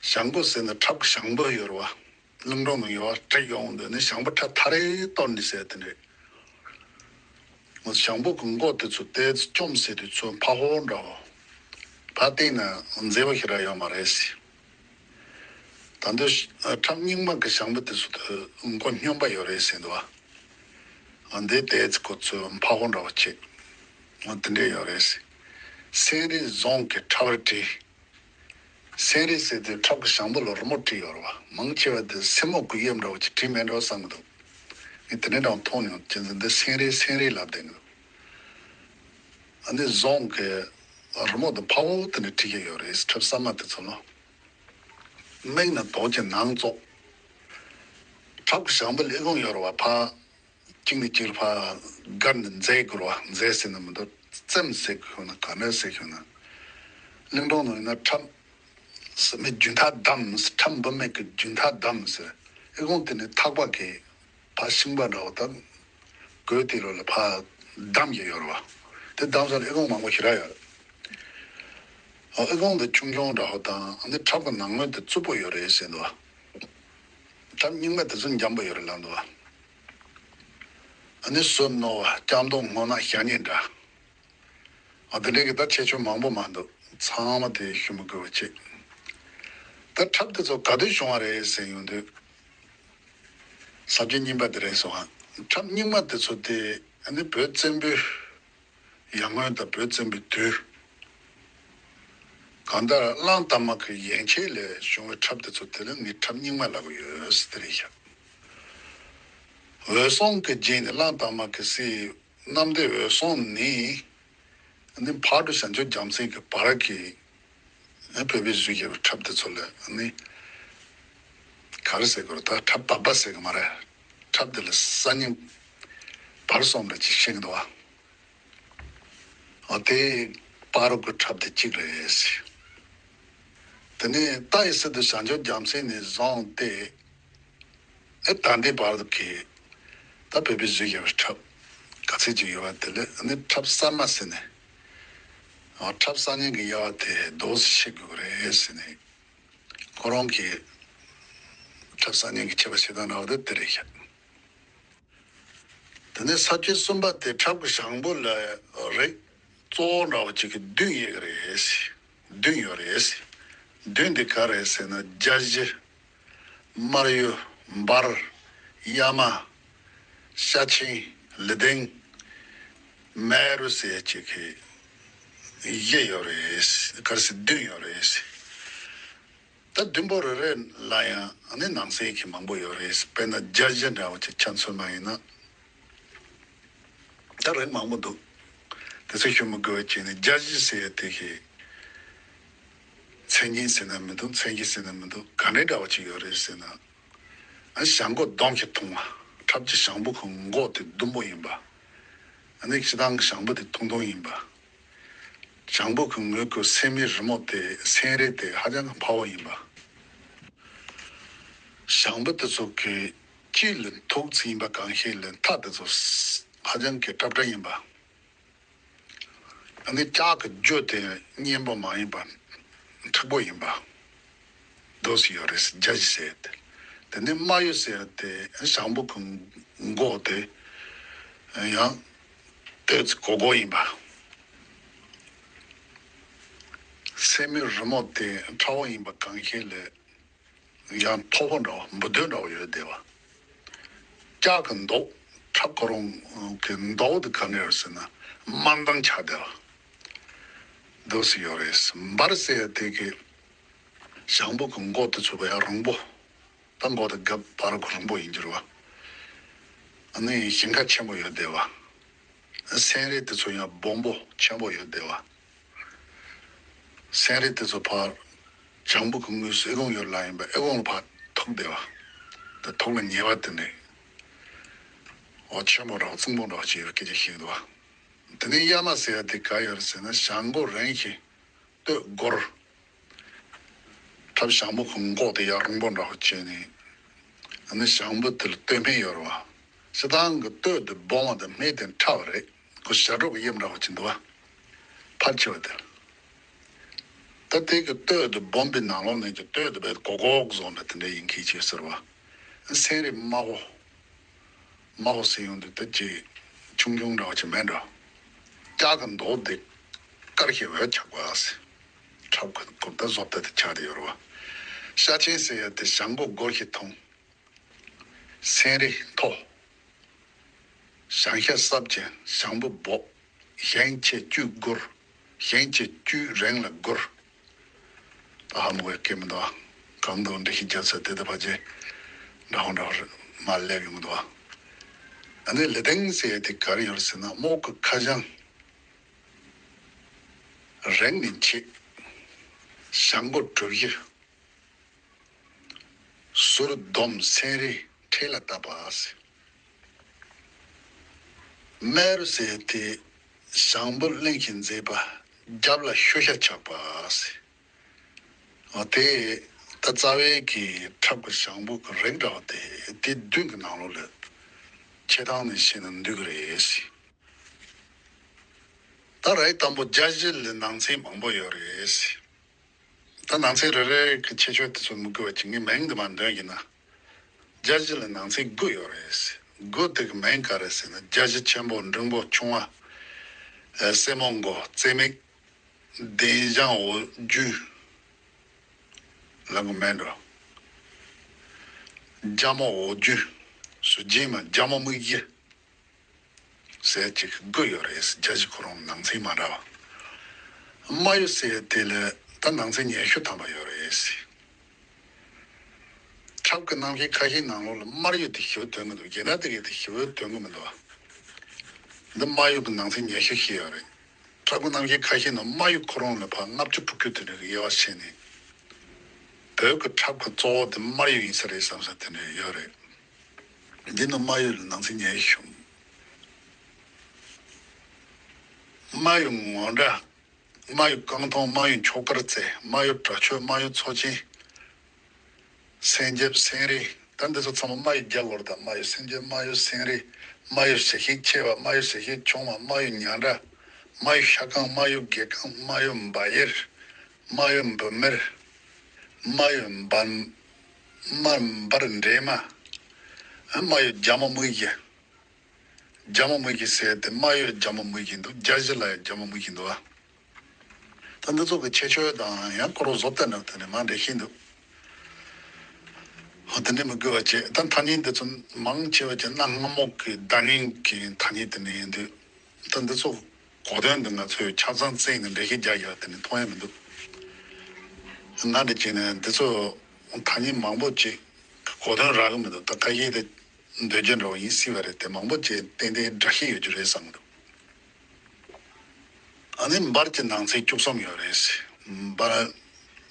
ཞང་མགོ་ཟེར་ན་འཁྲབ་ཀྱི་ཞང་པོ་ཡོད་རེད་བ། གླིང་སྒྲུང་ནང་ཡོད་བ་བྲིས་ཡོང་དུས་ནི་ཞང་པོ་ཁྲ་ཐ་རེ་གཏོར་ནས་ཟེར་དེ་འདྲས། ཞང་པོ་གི་མགོ་དེ་ཚོ་ཏོག་ཙམ་བཅོམ་ཟེར་དུས་ཚོ་ཕ་ཧོ་འདྲ་བོ། ཕ་བལྟས་ན་མཛེས་པོ་ཞེ་དྲག་ཡོད་མ་རེད་ཟེར། ད་འདོད་འཁྲབ་རྙིང་མ་གི་ཞང་པོ་དེ་ཚོ་དེ་མགོ་སྨྱོན་པ་ཡོད་རེད་ཟེར་འདུག་བ། འདི་ཏོག་ཙམ་ཁོ་ཚོ་ཕ་ཧོ་འདྲ་བོ་བྱེད། འོ་དེ་འདྲས་ཡོད་རེད་ཟེར། སེང་རི་རྫོང་གི་ཁྲ་བར་བྲིས། སེང་རི་ཟེར་དུས་འཁྲབ་ཀྱི་ཞང་པོ་ལ་རི་མོ་བྲིས་ཡོད་རེད་བ། མང་ཆེ་བ་དེ་སེན་མོ་གི་དབྱིབས་འདྲ་བོ་ཅིག་བྲིས་མེད་འགྲོ་བསམ་གི་འདུག་ངས་དེ་འདྲ་འདྲ་བོ་མཐོང་མྱོང་། ཁྱེད་ཚོ་འདི་སེང་རི་སེང་རི་ལབ་བསྡད་འདུག་ཨ་ནི་རྫོང་གི་རི་མོ་དང་ཕ་བོ་དེ་འདྲ་བྲིས་ཀྱི་ཡོད་རེད། འཁྲབ་གསར་མ་དེ་ཚོ་ལ། མིག་ནི་དོག་ཅིང་ནང་བཙོག་འཁྲབ་ཀྱི་ཞང་པོ་ལ་ཨི་ཁུང་ཡོད་རེད་བ། ཕ། གཅིག་ནས་གཅིག་ལ་ཕར་བསྒར་ནས་འཛེག་དགོས་རེད་བ། འཛེག་ཟེར་ན་མི་འདུག་རྩེམ་ཟེར་དགོས་ན་ག་འདྲ་ཟེར་དགོས་ན། གླིང་སྒྲུང་ནང་ཡིན་ན་འཁྲབ་ཟེར་མི་རྒྱུན་ཐག་བསྡམས། འཁྲབ་འབུམ་མེད་ཀྱི་རྒྱུན་ཐག་བསྡམས་ཟེར། ཨི་ཁུང་དེ་ནི་ཐག་པ་གི་ཕར་ཤིང་པ་འདྲ་བོ་དང་གོས་དེ་ལོ་ལ་ཕར་བསྡམས་ཀྱི་ཡོད་རེད་བ། དེ་བསྡམས་ས་ལ་ཨི་ཁུང་མང་པོ་ཞེ་དྲག་ཡོད་རེད། ཨི་ཁུང་དེ་ཆུང་ཆུང་འདྲ་བོ་དང་ཨ་ནི་འཁྲབ་ཀྱི་ནང་ངོས་དེ་རྩུབ་པོ་ཡོད་རེད་ཟེར་འདུག་བ། འཁྲབ་རྙིང་པ་དེ་ཚོ་འཇམ་པོ་ཡོད་རེད་ལབ་འདུག་བ། ཨ་ནི་བསོད་རྣོ་བ་སྐྱབས་མདོག་སྔོ་ནག་ཞག་ཉི་འདྲ། ཨ་དེ་འདྲའི་གི་ད་ཁྱད་ཆོས་མང་པོ་མ་འདུག་ཚང་མ་དེ་ཞུ་མི་དགོས་པ་བྱེད། ད་འཁྲབ་དེ་ཚོ་ག་དུས་བྱུང་བ་རེད་ཟེར་ཡོང་དུས། ས་བཅད་གཉིས་པ་དེ་རེད་སོང་ཨ། འཁྲབ་རྙིང་མ་དེ་ཚོ་དེ་ཨ་ནི་བོད་བཙན་པོའི་ཡར་སྔོན་དང་བོད་བཙན་པོའི་དུས། གང་ལྟར་གླང་དར་མ་གི་ཡན་ཆད་ལས་བྱུང་བའི་འཁྲབ་དེ་ཚོ་དེ་ལ་ངས་འཁྲབ་རྙིང་མ་ལབ་ཀྱི་ཡོད་ཟེར་དེ་རེད་ཤག་འོད་སྲུང་གི་རྗེས་ནས་གླང་དར་མ་གི་སྲས་གནམ་བདེ་འོད་སྲུང་ནས་ནི་ཕག་གྲུ་བྱང་ཆུབ་རྒྱལ་མཚན་གྱི་བར་གྱི་བོད་པའི་གཟུགས་ཀྱི་ཁྲབ་དེ་ཚོ་ལ་ནི་ག་རེ་ཟེར་དགོས་རེད། ད་ཁྲབ་པགས་པ་ཟེར་གི་མ་རེད། ཁྲབ་དེ་ལ་ས་སྙིང་བར་གསུམ་རེ་ཅིག་བཤད་གི་འདུག་བ། འོ་དེ་སྤ་རོ་གི་ཁྲབ་དེ་གཅིག་རེད། དེ་ནས་ཏཱ་ཡི་སི་ཏུ་བྱང་ཆུབ་རྒྱལ་མཚན་ནས་བཟུང་སྟེ་ཨེ་ད་ལྟའི་བར་དུ་གི་ད་བོད་པའི་གཟུགས་ཀྱི་ཁྲབ་ག་ཚད་ཅིག་ཡོད་པ་དེ་ལ་ནི་ཁྲབ་གསར་མ་ཟེར་ནས། འོ་ཁྲབ་གསར་རྙིང་གི་དབྱེ་བ་དེ་འདུག་སེ་བཤད་དགོས་རེད་ཟེར་ནས། ཁོ་རང་གིས་ཁྲབ་གསར་རྙིང་གི་ཁྱད་པར་བཤད་སྟངས་འདྲ་བོ་དེ་དེ་རེད་ཤག་དེ་ནས་ས་བཅད་གསུམ་པ་དེ་ཁྲབ་ཀྱི་ཞང་པོ་ལ་རིགས་གཙོ་བོ་འདྲ་བོ་ཅིག་གི་བདུན་ཡོད་རེད། བདུན་ཡོད་རེད། བདུན་དེ་ག་རེ་ཟེར་ན་རྒྱ་བཞི། དམར་ཡོལ། འབར། གཡའ་མ། ཤ་ཆེན། ལི་ལྡན། མེ་རུ་ཟེར་ཅིག་གི་བཞི་ཡོད་རེད། ག་རེ་ཟེར་བདུན་ཡོད་རེད། ད་བདུན་པོ་རེ་རེ་ལ་ཡང་ནི་ནང་གསེས་ཀྱི་མང་པོ་ཡོད་རེད། དཔེར་ན་རྒྱ་བཞི་འདྲ་བོ་ཅིག་ཆ་མཚོན་པ་ཡིན་ན། ད་རིགས་མང་པོ་འདུག་དེ་ཚོ་ཞུ་མི་དགོས་པ་བྱས་ནས་རྒྱ་བཞི་ཟེར་ཡ་དེ་གི་མཚན་ཉིད་ཟེར་ན་མི་འདུག་མཚན་གཞི་ཟེར་ན་མི་འདུག་ག་འདྲའི་འདྲ་བ་ཅིག་ཡོད་རེད་ཟེར་ན། ཨ་ཞང་མགོ་ཟླུམ་གྱིས་ཐུང་བ། ཁྲབ་ཀྱི་ཞང་པོ་གི་མགོ་དེ་ཟླུམ་པོ་ཡིན་པ། ཨ་ནི་སྤྱིར་བཏང་གི་ཞང་པོ་དེ་ཐུང་ཐུང་ཡིན་པ། ཞང་པོ་གི་ངོས་ཀྱི་སེན་མོའི་རི་མོ་དེ་སེན་རས་དེ་ཧ་ཅང་གི་ཕལ་པོ་ཡིན་པ། ཞང་པོ་དེ་ཚོ་གི་དཀྱིལ་ལ་མཐུག་ཙམ་ཡིན་པ་གང་ཞིག་ལ་མཐའ་དེ་ཚོ་ཧ་ཅང་གི་སྲབ་སྲབ་ཡིན་པ། ཨ་ནི་ལྕགས་ཀྱི་རྒྱུ་དེ་མཉེན་པོ་མ་ཡིན་པ་མཁྲེགས་པོ་ཡིན་པ། འདུག་སེ་ཡོད་རེད། རྒྱ་བཞི་ཟེར་ཏེ། དེ་ནས་དམར་ཡོལ་ཟེར་ཏེ་ཞང་པོ་གི་མགོ་དེ་ཡང་སྟོད་ཀྱི་གོག་གོག་ཡིན་པ། སེན་མོའི་རི་མོ་དེ་ཕྲ་བོ་ཡིན་པ་གང་ཞིག་ལས། ཡང་མཐོ་པོ་འདྲ་བོ་འབུར་དོད་འདྲ་བོ་ཡོད་བསྡད་པ། ལྕགས་ཀྱི་མདོག་ཁྲབ་ཁོ་རང་གི་མདོག་དེ་ག་ནས་རེད་ཟེར་ན་དམར་མདངས་ཆགས་བསྡད་པ། འདུག་སེ་ཡོད་རེད། འབར་ཟེར་ཡ་དེ་གི་ཞང་པོ་གི་མགོ་དེ་ཚོ་བ་ཡང་རིང་པོ། ད་མགོ་དེ་ག་བར་གི་རིང་པོ་ཡིན་གྱི་རེད་བ། ཨ་ནི་ཞིང་ཁ་ཆེན་པོ་ཡོད་བསྡད་པ། སེན་རས་དེ་ཚོ་ཡང་སྦོམ་པོ་ཆེན་པོ་ཡོད་བསྡད་པ། སེན་རས་དེ་ཚོ་ཕར་ཞང་པོ་གི་ངོས་སུ་ཨི་ཁུང་ཡོད་ལ་ཡིན་པ། ཨི་ཁུང་ལ་ཕར་ཐུག་བསྡད་པ། དེ་ཐུག་ལ་ཉེ་བ་དེ་ནས་འོ་ཆེན་པོ་འདྲ་བོ་རྩིང་པོ་འདྲ་བོ་ཅིག་ཡོད་སྐད་ཆ་བཤད་འདུག་བ། དེ་ནས་གཡའ་མ་ཟེར་ཡ་དེ་ག་ཡོད་རེད་ཟེར་ན་ཞང་མགོ་རིང་ཞིང་སྟོད་སྒོར། ཁྲབ་ཞང་པོ་གི་མགོ་དེ་ཡང་རིང་པོ་འདྲ་བོ་བྱས་ནས། ཨ་ནི་ཞང་པོ་དེ་ལ་སྟོད་སྨད་ཡོད་རེད་བ། སྤྱིར་བཏང་གི་སྟོད་དེ་སྦོམ་པ་དང་སྨད་དེ་ཕྲ་བ་རེད། ཁོ་ཞབས་བྲོ་གི་དབྱིབས་འདྲ་བོ་ཅིག་འདུག་བ། ཕར་ཕྱེ་བ་དེ་ལ། ད་དེ་གི་སྟོད་དེ་སྦོམ་པའི་ནང་ལོགས་ནས་ཀྱི་སྟོད་དེ་བས་གོག་གོག་བཟོ་འདྲ་དེ་འདྲ་ཡིན་མཁན་ཅིག་ཟེར་བ། སེན་རས་དམར་པོ། དམར་པོ་ཟེར་ཡོང་དུས་ད་ཅིག་ཆུང་ཆུང་འདྲ་བ་ཅིག་མེད་འགྲོ། ལྕགས་ཀྱི་མདོག་དེ་དཀར་ཞིང་འོད་ཆགས་པ་ཟེར། ཁྲབ་ཁུ་ཁུར་ད་བཟོ་ལྟ་དེ་ཆགས་བསྡད་ཡོད་རེད་བ། ཤ་ཆེན་ཟེར་ཡ་དེ་ཞང་མགོ་སྒོར་ཞིག་ཐུང་། སེན་རས་མཐོ། ཞང་ཤ་སྲབ་ཅན། ཞང་པོ་སྦོམ། ཞེང་ཆེ་བཅུ་སྒོར། ཞེང་ཆེ་བཅུ་རིང་ལ་སྒོར། ད་ཧ་མ་གོ་ཡ་སྐད་མི་འདུག་ཨ། གང་འདུག་འགྲེལ་བཤད་རྒྱབ་ས་དེ་ད་ཕལ་ཆེར་འདྲ་པོ་འདྲ་པོ་མར་སླེབས་ཡོང་གི་འདུག་ཨ། ཨ་ནི་ལི་ལྡན་ཟེར་ཡ་དེ་ག་རེ་ཡོད་རེད་ཟེར་ན་རྨོག་གི་ཁ་བྱང་། རིང་ནི་ཆེ། ཞང་མགོ་གྲུ་བཞི། ཟུར་ཟླུམ་སེན་རས་ཁྲེ་ལ་བཏབ་པ་ཟེར། མེ་རུ་ཟེར་དེ་ཞང་པོ་གླིང་གིས་མཛེས་པ་རྒྱབ་ལ་ཤུ་ཤ་ཆགས་པ་ཟེར། འོ་དེ་ད་རྩ་བའི་གི་ཁྲབ་ཀྱི་ཞང་པོ་གི་རིགས་འདྲ་བ་དེ་དེ་བདུན་གི་ནང་ལོགས་ལ་ཆེ་ཐང་ནས་བཤད་ན་འདུས་གི་རེད་ཟེར། ད་རིགས་དང་པོ་རྒྱ་བཞི་ལ་ནང་ཚན་མང་པོ་ཡོད་རེད་ཟེར། ད་ནང་ཚན་རེ་རེ་གི་ཁྱད་ཆོས་དེ་ཚོ་མི་དགོས་པ་ཅིག་ངས་མིང་དེ་མར་འདོན་གྱི་ན། རྒྱ་བཞི་ལ་ནང་ཚན་དགུ་ཡོད་རེད། དགུ་དེ་གི་མིང་ག་རེ་ཟེར་ན་རྒྱ་བཞི་ཆེན་པོ། འབྲིང་པོ། ཆུང་བ། ཨ། སེན་མོ་མགོ། རྩེ་མིག། གདན་བཞེངས་འོག་རྒྱུ། ལབ་གི་མེད་འགྲོ། རྒྱ་མོ་འོག་རྒྱུ། ཟུར་རྗེས་མ་རྒྱ་མོ་མིག་བཞི། ཟེར་ཅིག་དགུ་ཡོད་རེད། རྒྱ་བཞི་ཁོ་རང་ནང་ཚན་མ་འདྲ་བ། དམར་ཡོལ་ཟེར་དེ་ལ་ད་ནང་ཚན་ཉི་ཤུ་ཐམ་པ་ཡོད་རེད། ཁྲབ་ཀྱི་རྣམ་ཤེས་ཁ་ཤས་ནང་ལོགས་ལ་སྨར་ཡུལ་དེ་ཞེ་པོ་དོན་གྱི་འདུག་རྒན་ལགས་དེ་གས་དེ་ཞེ་པོ་དོན་གྱི་མི་འདུག་འདི་སྨར་ཡུལ་གྱི་ནང་ཚན་ཉེ་ཤོས་ཤིག་ཡོད་རེད། ཁྲབ་ཀྱི་རྣམ་ཤེས་ཁ་ཤས་ནང་སྨར་ཡུལ་ཁོ་རང་ལ་ཕར་ལྔ་བཅུ་བུ་ཁུག་དེ་འདྲའི་དབྱེ་བ་ཕྱེ་ནས། བོད་ཀྱི་ཁྲབ་ཀྱི་གཙོ་བོ་དེ་སྨར་ཡུལ་ཡིན་ས་རེད་བསམ་ས་དེ་འདྲ་ཡོད་རེད། འདི་ནི་སྨར་ཡུལ་ལ་ནང་ཚན་ཉེ་ཤོས། སྨར་ཡུལ་ངོ་འདྲ། སྨར་ཡུལ་རྐང་འཐུང་། སྨར་ཡུལ་མཆོག་དཀར་རྩེ། སྨར་ཡུལ་གྲྭ་ཆོས། སྨར་ཡུལ་ཚོ་ཆེན། སེང་རྒྱལ། སེང་རི། ད་འདི་ཚོ་ཚང་མ་སྨར་ཡུལ་བརྒྱ་ལོར་དང་། སྨར་ཡུལ་སེང་རྒྱལ། སྨར་ཡུལ་སེང་རི། སྨར་ཡུལ་ཞེ་ཤིང་ཆེ་བ། སྨར་ཡུལ་ཞེ་ཤིང་ཆུང་བ། སྨར་ཡུལ་ཉ་འདྲ། སྨར་ཡུལ་ཤ་སྐམ། སྨར་ཡུལ་དགེ་སྐམ། སྨར་ཡུལ་འབའ་ཡེར། སྨར་ཡུལ་འབུ་མེར། སྨར་ཡུལ་འབར། སྨར་འབར་འདྲེས་མ། སྨར་ཡུལ་རྒྱ་མོ་མིག་གི། རྒྱ་མོ་མིག་གི་ཟེར་ཏེ་སྨར་ཡུལ་རྒྱ་མོ་མིག་གི་འདུག་རྒྱ་གཞི་ལ་ཡང་རྒྱ་མོ་མིག་གི་འདུག་ཨ། ད་འདི་ཚོ་གི་ཁྱད་ཆོས་དང་ཡང་སྐོར་བཟོ་ལྟ་ནང་དེ་ནས་མ་འགྲེལ་བཤད་འདུག་ཨ། དེ་འདྲ་མི་དགོས་པ་བྱས། ད་ཐ་སྙད་འདི་ཚོ་མང་ཆེ་བ་བྱས་ན་སྔ་མོ་གི་བརྡ་རྙིང་གི་ཐ་སྙད་དེ་འདྲ་ཡིན་དུས། ད་འདི་ཚོ་གོ་དོན་འདི་ང་ཚོས་ཆ་ཚང་བཙལ་ནས་འགྲེལ་བཤད་རྒྱག་ཡག་དེ་ནི་མཐོང་ཡ་མི་འདུག་ང་འདྲ་བྱས་ནས་འདི་ཚོ་ཐ་སྙད་མང་པོ་ཅིག་གོ་དོན་རག་གི་མི་འདུག་ད་ཁ་ཤས་དེ་འདོད་རྒྱུ་འདྲ་བོ་ཡིན་སྲིད་པ་རེད་དེ། མང་པོ་ཅིག་ཏན་ཏན་འདྲ་ཤེས་ཡོད་རྒྱུ་རེད་བསམ་གི་འདུག་ཨ་ནི་འབར་གྱི་ནང་ཚན་བཅུ་གསུམ་ཡོད་རེད། འབར།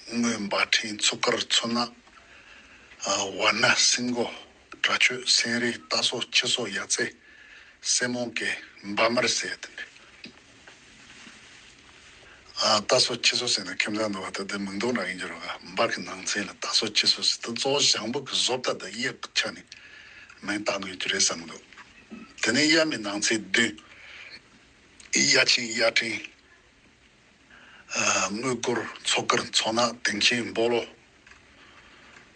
དངུལ། འབར་འཕྲེང་། ཚུ་དཀར། ཚུ་ནག་ཨ། ཝ་ན། སེང་གོ། གྲྭ་ཆོས། སེང་རི། རྟ་སོ། ཁྱི་སོ། ཡ་རྩེ། སེ་མོང་གེ། འབའ་མར་ཟེར་དེ་འདྲ། ཨ། རྟ་སོ་ཁྱི་སོ་ཟེར་ན་ཁྱིམ་ཚང་འདུག་བ། ད་དེ་མིང་འདོགས་འདྲ་ཡིན་གྱི་རེད་བ། འབར་གྱི་ནང་ཚན་ལ་རྟ་སོ་ཁྱི་སོ་ཟེར་དེ་གཙོ་བོ་ཞང་བོད་ཀྱི་བཟོ་ལྟ་དང་དབྱིབས་ཀྱི་ཆ་ནས་མིང་བཏགས་འདུག་རྒྱུ་རེད་བསམ་གི་འདུག་དེ་ནས་གཡའ་མའི་ནང་ཚན་བདུན། གཡའ་ཆེན། གཡའ་འཕྲེང་། ཨ། དངུལ་སྐོར། མཚོ་དཀར། མཚོ་ནག། དེང་ཆེན། སྦོ་ལོ།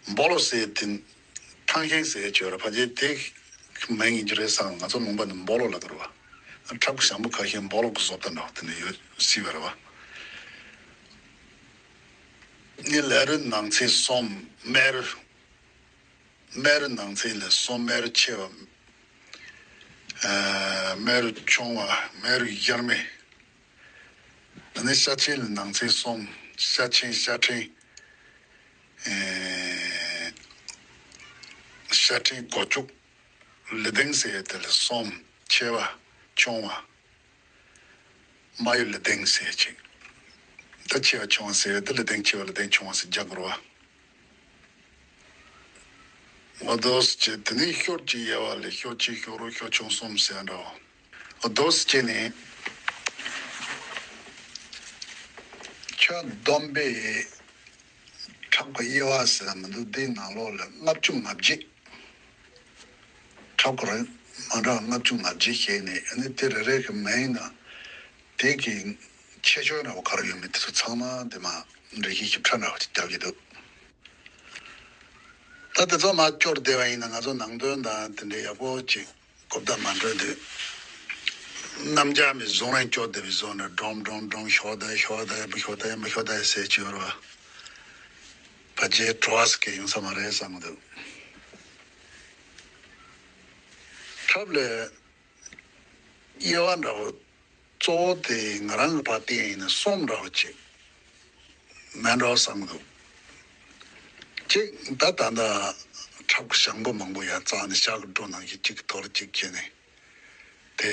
སྦོ་ལོ་ཟེར་དེ་ཐང་ཤིང་ཟེར་ཡ་ཅིག་ཡོད་རེད། ཕལ་ཆེར་དེ་མིང་ཡིན་གྱི་རེད་བསམ། ང་ཚོ་ལུང་པ་ནས་སྦོ་ལོ་ལབ་ཀྱི་རེད་བ། ཁྲབ་ཀྱི་ཞང་བོད་ཁ་ཤས་སྦོ་ལོ་གི་བཟོ་ལྟ་འདྲ་བ་དེ་འདྲ་ཡོད་སྲིད་པ་རེད་བ། ནི་ལ་རི་ནང་ཚན་གསུམ། སྨད་རི། སྨད་རི་ནང་ཚན་ལ་གསུམ། སྨད་རི་ཆེ་བ། ཨ། སྨད་རི་ཆུང་བ། སྨད་རི་གཡར་མེ། ཨ་ནི་ཤ་ཆེན་ལ་ནང་ཚན་གསུམ། ཤ་ཆེན། ཤ་འཕྲེང་། ཨ། ཤ་འཕྲེང་སྒོ་ཕྱུགས། ལི་ལྡེང་ཟེར་ཡ་དེ་ལ་གསུམ། ཆེ་བ། ཆུང་བ། སྨར་ཡུལ་ལི་ལྡེང་ཟེར་ཅིག་ད་ཆེ་བ་ཆུང་བ་ཟེར་ཡ་དེ་ལི་ལྡེང་ཆེ་བ་ལི་ལྡེང་ཆུང་བ་ཟེར་རྒྱག་དགོས་རེད་བ། འོ་དོ་ཟེར་བྱས། དེ་ནས་ཤོར་གཅིག་དབྱེ་བ་ལས་ཤོར་ཆེ་ཤོར་རོ་ཤོར་ཆུང་གསུམ་ཟེར་འདྲ་བ། འོ་དོ་ཟེར་བྱས་ནས་ཁྱོད་བསྡོམས་པས་ཁྲབ་ཀྱི་དབྱེ་བ་ཟེར་མི་འདུག་དེའི་ནང་ལོགས་ལ་ལྔ་བཅུ་ང་བརྒྱད། ཁྲབ་ཀྱི་རིགས་མ་འདྲ་བ་ལྔ་བཅུ་ང་བརྒྱད་བཤད་ནས། ཨ་ནི་དེ་རེ་རེ་གི་མིང་དང་དེ་གི་ཁྱད་ཆོས་འདྲ་བོ་ག་རེ་ཡོད་མེད་དེ་ཚོ་ཚང་མ་དེ་མ་འགྲེལ་བཤད་ཞིབ་ཕྲ་འདྲ་བོ་ཅིག་རྒྱག་གི་འདུག་ད་དེ་ཚོ་མར་སྐྱོར་བསྡད་པ་ཡིན་ན་ང་ཚོ་ནང་དོན་དང་དེ་འདྲའི་ཡག་པོ་ཅིག་གོ་བརྡ་མ་འཕྲོད་དུས། གནམ་རྒྱ་མའི་གཟུངས་རིང་སྐྱོར་བསྡད་པའི་བཟོ་འདྲ། སྒྲོམ་སྒྲོམ་སྒྲོམ། ཤོག་ད་ཤོག་ད། མི་ཤོག་ད་མི་ཤོག་ད་ཟེར་གྱི་ཡོད་རེད་བ། ཕལ་ཆེར་བྲོ་བ་ཟེར་མཁན་ཡོང་ས་མ་རེད་བསམ་གྱི་འདུག་ཁྲབ་ལ་དབྱེ་བ་འདྲ་བོ་གཙོ་བོ་དེ་ང་རང་གི་ཕར་བལྟས་ཡིན་ན་གསུམ་འདྲ་བོ་ཅིག་མེད་འགྲོ་བསམ་གྱི་འདུག་གཅིག་ད་ད་ལྟ་ཁྲབ་ཀྱི་ཞང་བོད་མང་པོ་ཡར་བཙལ་ནས་ཤག་གི་སྒྲོ་ནང་བཞིན་གཅིག་གི་ཐོག་ལ་གཅིག་བྱས་ནས། དེ་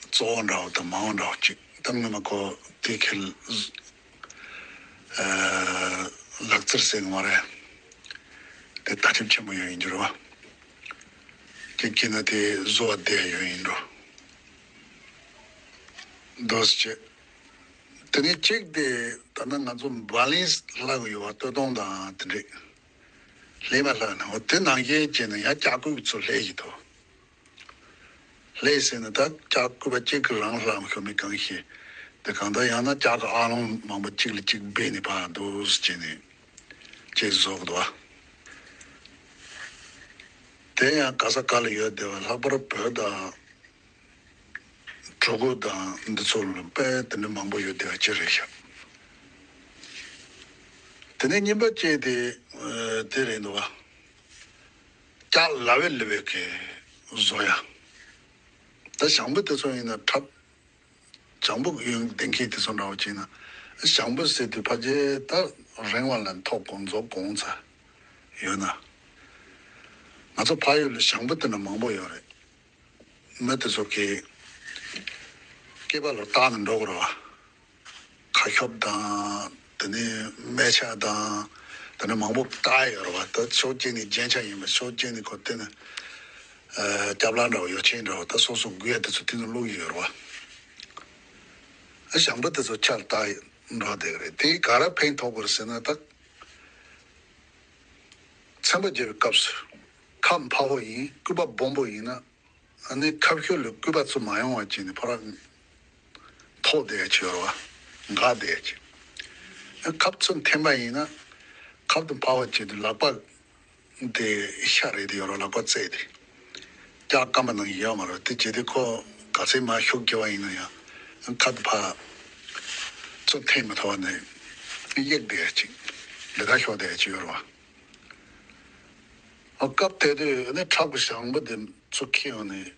གཙོ་བོ་འདྲ་བོ་དང་མང་བོ་འདྲ་བོ་ཅིག་ད་སྔོན་མ་ཁོ་དེ་ཁེལ། ཨ། ལག་རྩལ་ཟེར་གི་མ་རེད། དེ་ལྟ་ཁྲིམས་ཆེན་པོ་ཡོད་ཡིན་འགྱུར་བ། དེ་ཁྱེད་ན་དེ་བཟོ་བ་བསྡད་ཡོད་ཡིན་འགྲོ། དོ་ཟེར་བྱས། དེ་ནས་གཅིག་དེ་ད་ནི་ང་ཚོ་བ་ལན་ལྷག་ཡོད་བ། སྟོད་ཐུང་དང་དེ་འདྲས་ལྷས་མ་ལྷག་ན། འོ་དེ་ནང་བཞིན་བྱས་ན་ཡང་ལྕགས་སྐུད་ཚོ་ལྷས་ཀྱི་འདུག་ལྷས་ཟེར་ན་ད་ལྕགས་སྐུད་པ་གཅིག་གིས་རང་ལྷག་ཤོར་མེད་གང་ཤེས། དེ་གང་ལྟར་ཡང་ན་ལྕགས་ཀྱི་ཨ་ལོང་མང་པོ་གཅིག་ལ་གཅིག་སྦས་ནས་ཕར་འདུག་སེ་བྱས་ནས་གཅིག་བཟོ་གི་འདུག་བ། དེ་ཡང་ག་ས་ག་ལ་ཡོད་བསྡད་པ། ལྷག་པར་བོད་དང་གྲུ་གུ་དང་འདི་ཚོ་ལ་དཔེ་དེ་འདྲ་མང་པོ་ཡོད་བསྡད་པ་ཅི་རེད་ཤག་དེ་ནས་གཉིས་པ་བཅས་དེ་དེ་རེད་འདུག་བ། ལྕགས་ལ་བས་ལི་བས་ཀྱི་བཟོ་ཡ། ད་ཞང་བོད་དེ་ཚོ་ཡིན་ན་ཁྲབ། ཞང་བོད་ཡོན་ལྡན་མཁན་དེ་ཚོ་འདྲ་བོ་བྱས་ན། ཞང་བོད་ཟེར་དུས་ཕལ་ཆེར་ད་རིང་བ་ལ་མཐོ་གོང་མཛོ་གོང་ཚ། ཡོད་ན། ང་ཚོ་ཕ་ཡུལ་ལ་ཞང་པོ་དེ་འདྲ་མང་པོ་ཡོད་རེད། མི་དེ་ཚོ་གི་སྐེད་པ་ལ་བཏགས་ནས་འགྲོ་དགོས་རེད་བ། ཁ་ཤོབ་དང་། དེ་ནས་སྨད་ཆ་དང་། དེ་ནས་མང་པོ་བཏགས་ཡོད་རེད་བ། ད་ཕྱོགས་གཅིག་ནས་རྒྱན་ཆ་ཡིན་པ། ཕྱོགས་གཅིག་ནས་ཁོ་དེ་ནི་ཨ་སྐྱབས་ལ་འདྲ་བ། ཡོ་ཆེན་འདྲ་བ། ད་སོ་སོ་དགོས་ཡ་དེ་ཚོ་དེ་ཚོ་བླུགས་ཡོད་རེད་བ། ཨ་ཞང་པོ་དེ་ཚོ་ཆ་ལ་བཏགས་འགྲོ་བསྡད་ཀྱི་རེད། དེ་ག་རེ་ཕན་ཐོགས་པ་རེད་ཟེར་ན། ད་ཚན་པ་རྒྱབ་པའི་སྐབས་སུ་ཁབ་ཕར་བོ་ཡིན། སྐུད་པ་སྦོམ་པོ་ཡིན་ན། ཨ་ནི་ཁབ་ཤོད་ལ་སྐུད་པ་ཚོ་མ་ཡོང་བ་བྱས་ནས་ཕར་འཐོག་བསྡད་ཡ་ཅིག་ཡོད་རེད་བ། འགག་བསྡད་ཡ་ཅིག་ཨ་ཁབ་ཚུར་འཐེན་པ་ཡིན་ན། ཁབ་དང་ཕར་བ་བྱས་དུས་ལག་པ་དེ་ཤ་རེད་དེ་ཡོད་རེད། ལག་པ་རྩེ་དེ། སྐྱག་སྐམ་པ་ནང་བཞིན་ཡོད་མ་རེད། དེ་བྱས་དུས་ཁོ་ག་ཚད་མར་ཤུགས་རྒྱབ་པ་ཡིན་ན་ཡང་། ཁབ་དང་ཕར་ཚུར་འཐེན་མ་ཐུབ་པ་ནས་གཡེག་བསྡད་ཡ་ཅིག་ལི་ཁ་ཤོར་བསྡད་ཡ་ཅིག་ཡོད་རེད་བ། ཨ་སྐབས་དེ་དུས་ནི་ཁྲབ་ཀྱི་ཞང་པོ་དེ་ཚུར་འཁྱེར་ཡོང་ནས།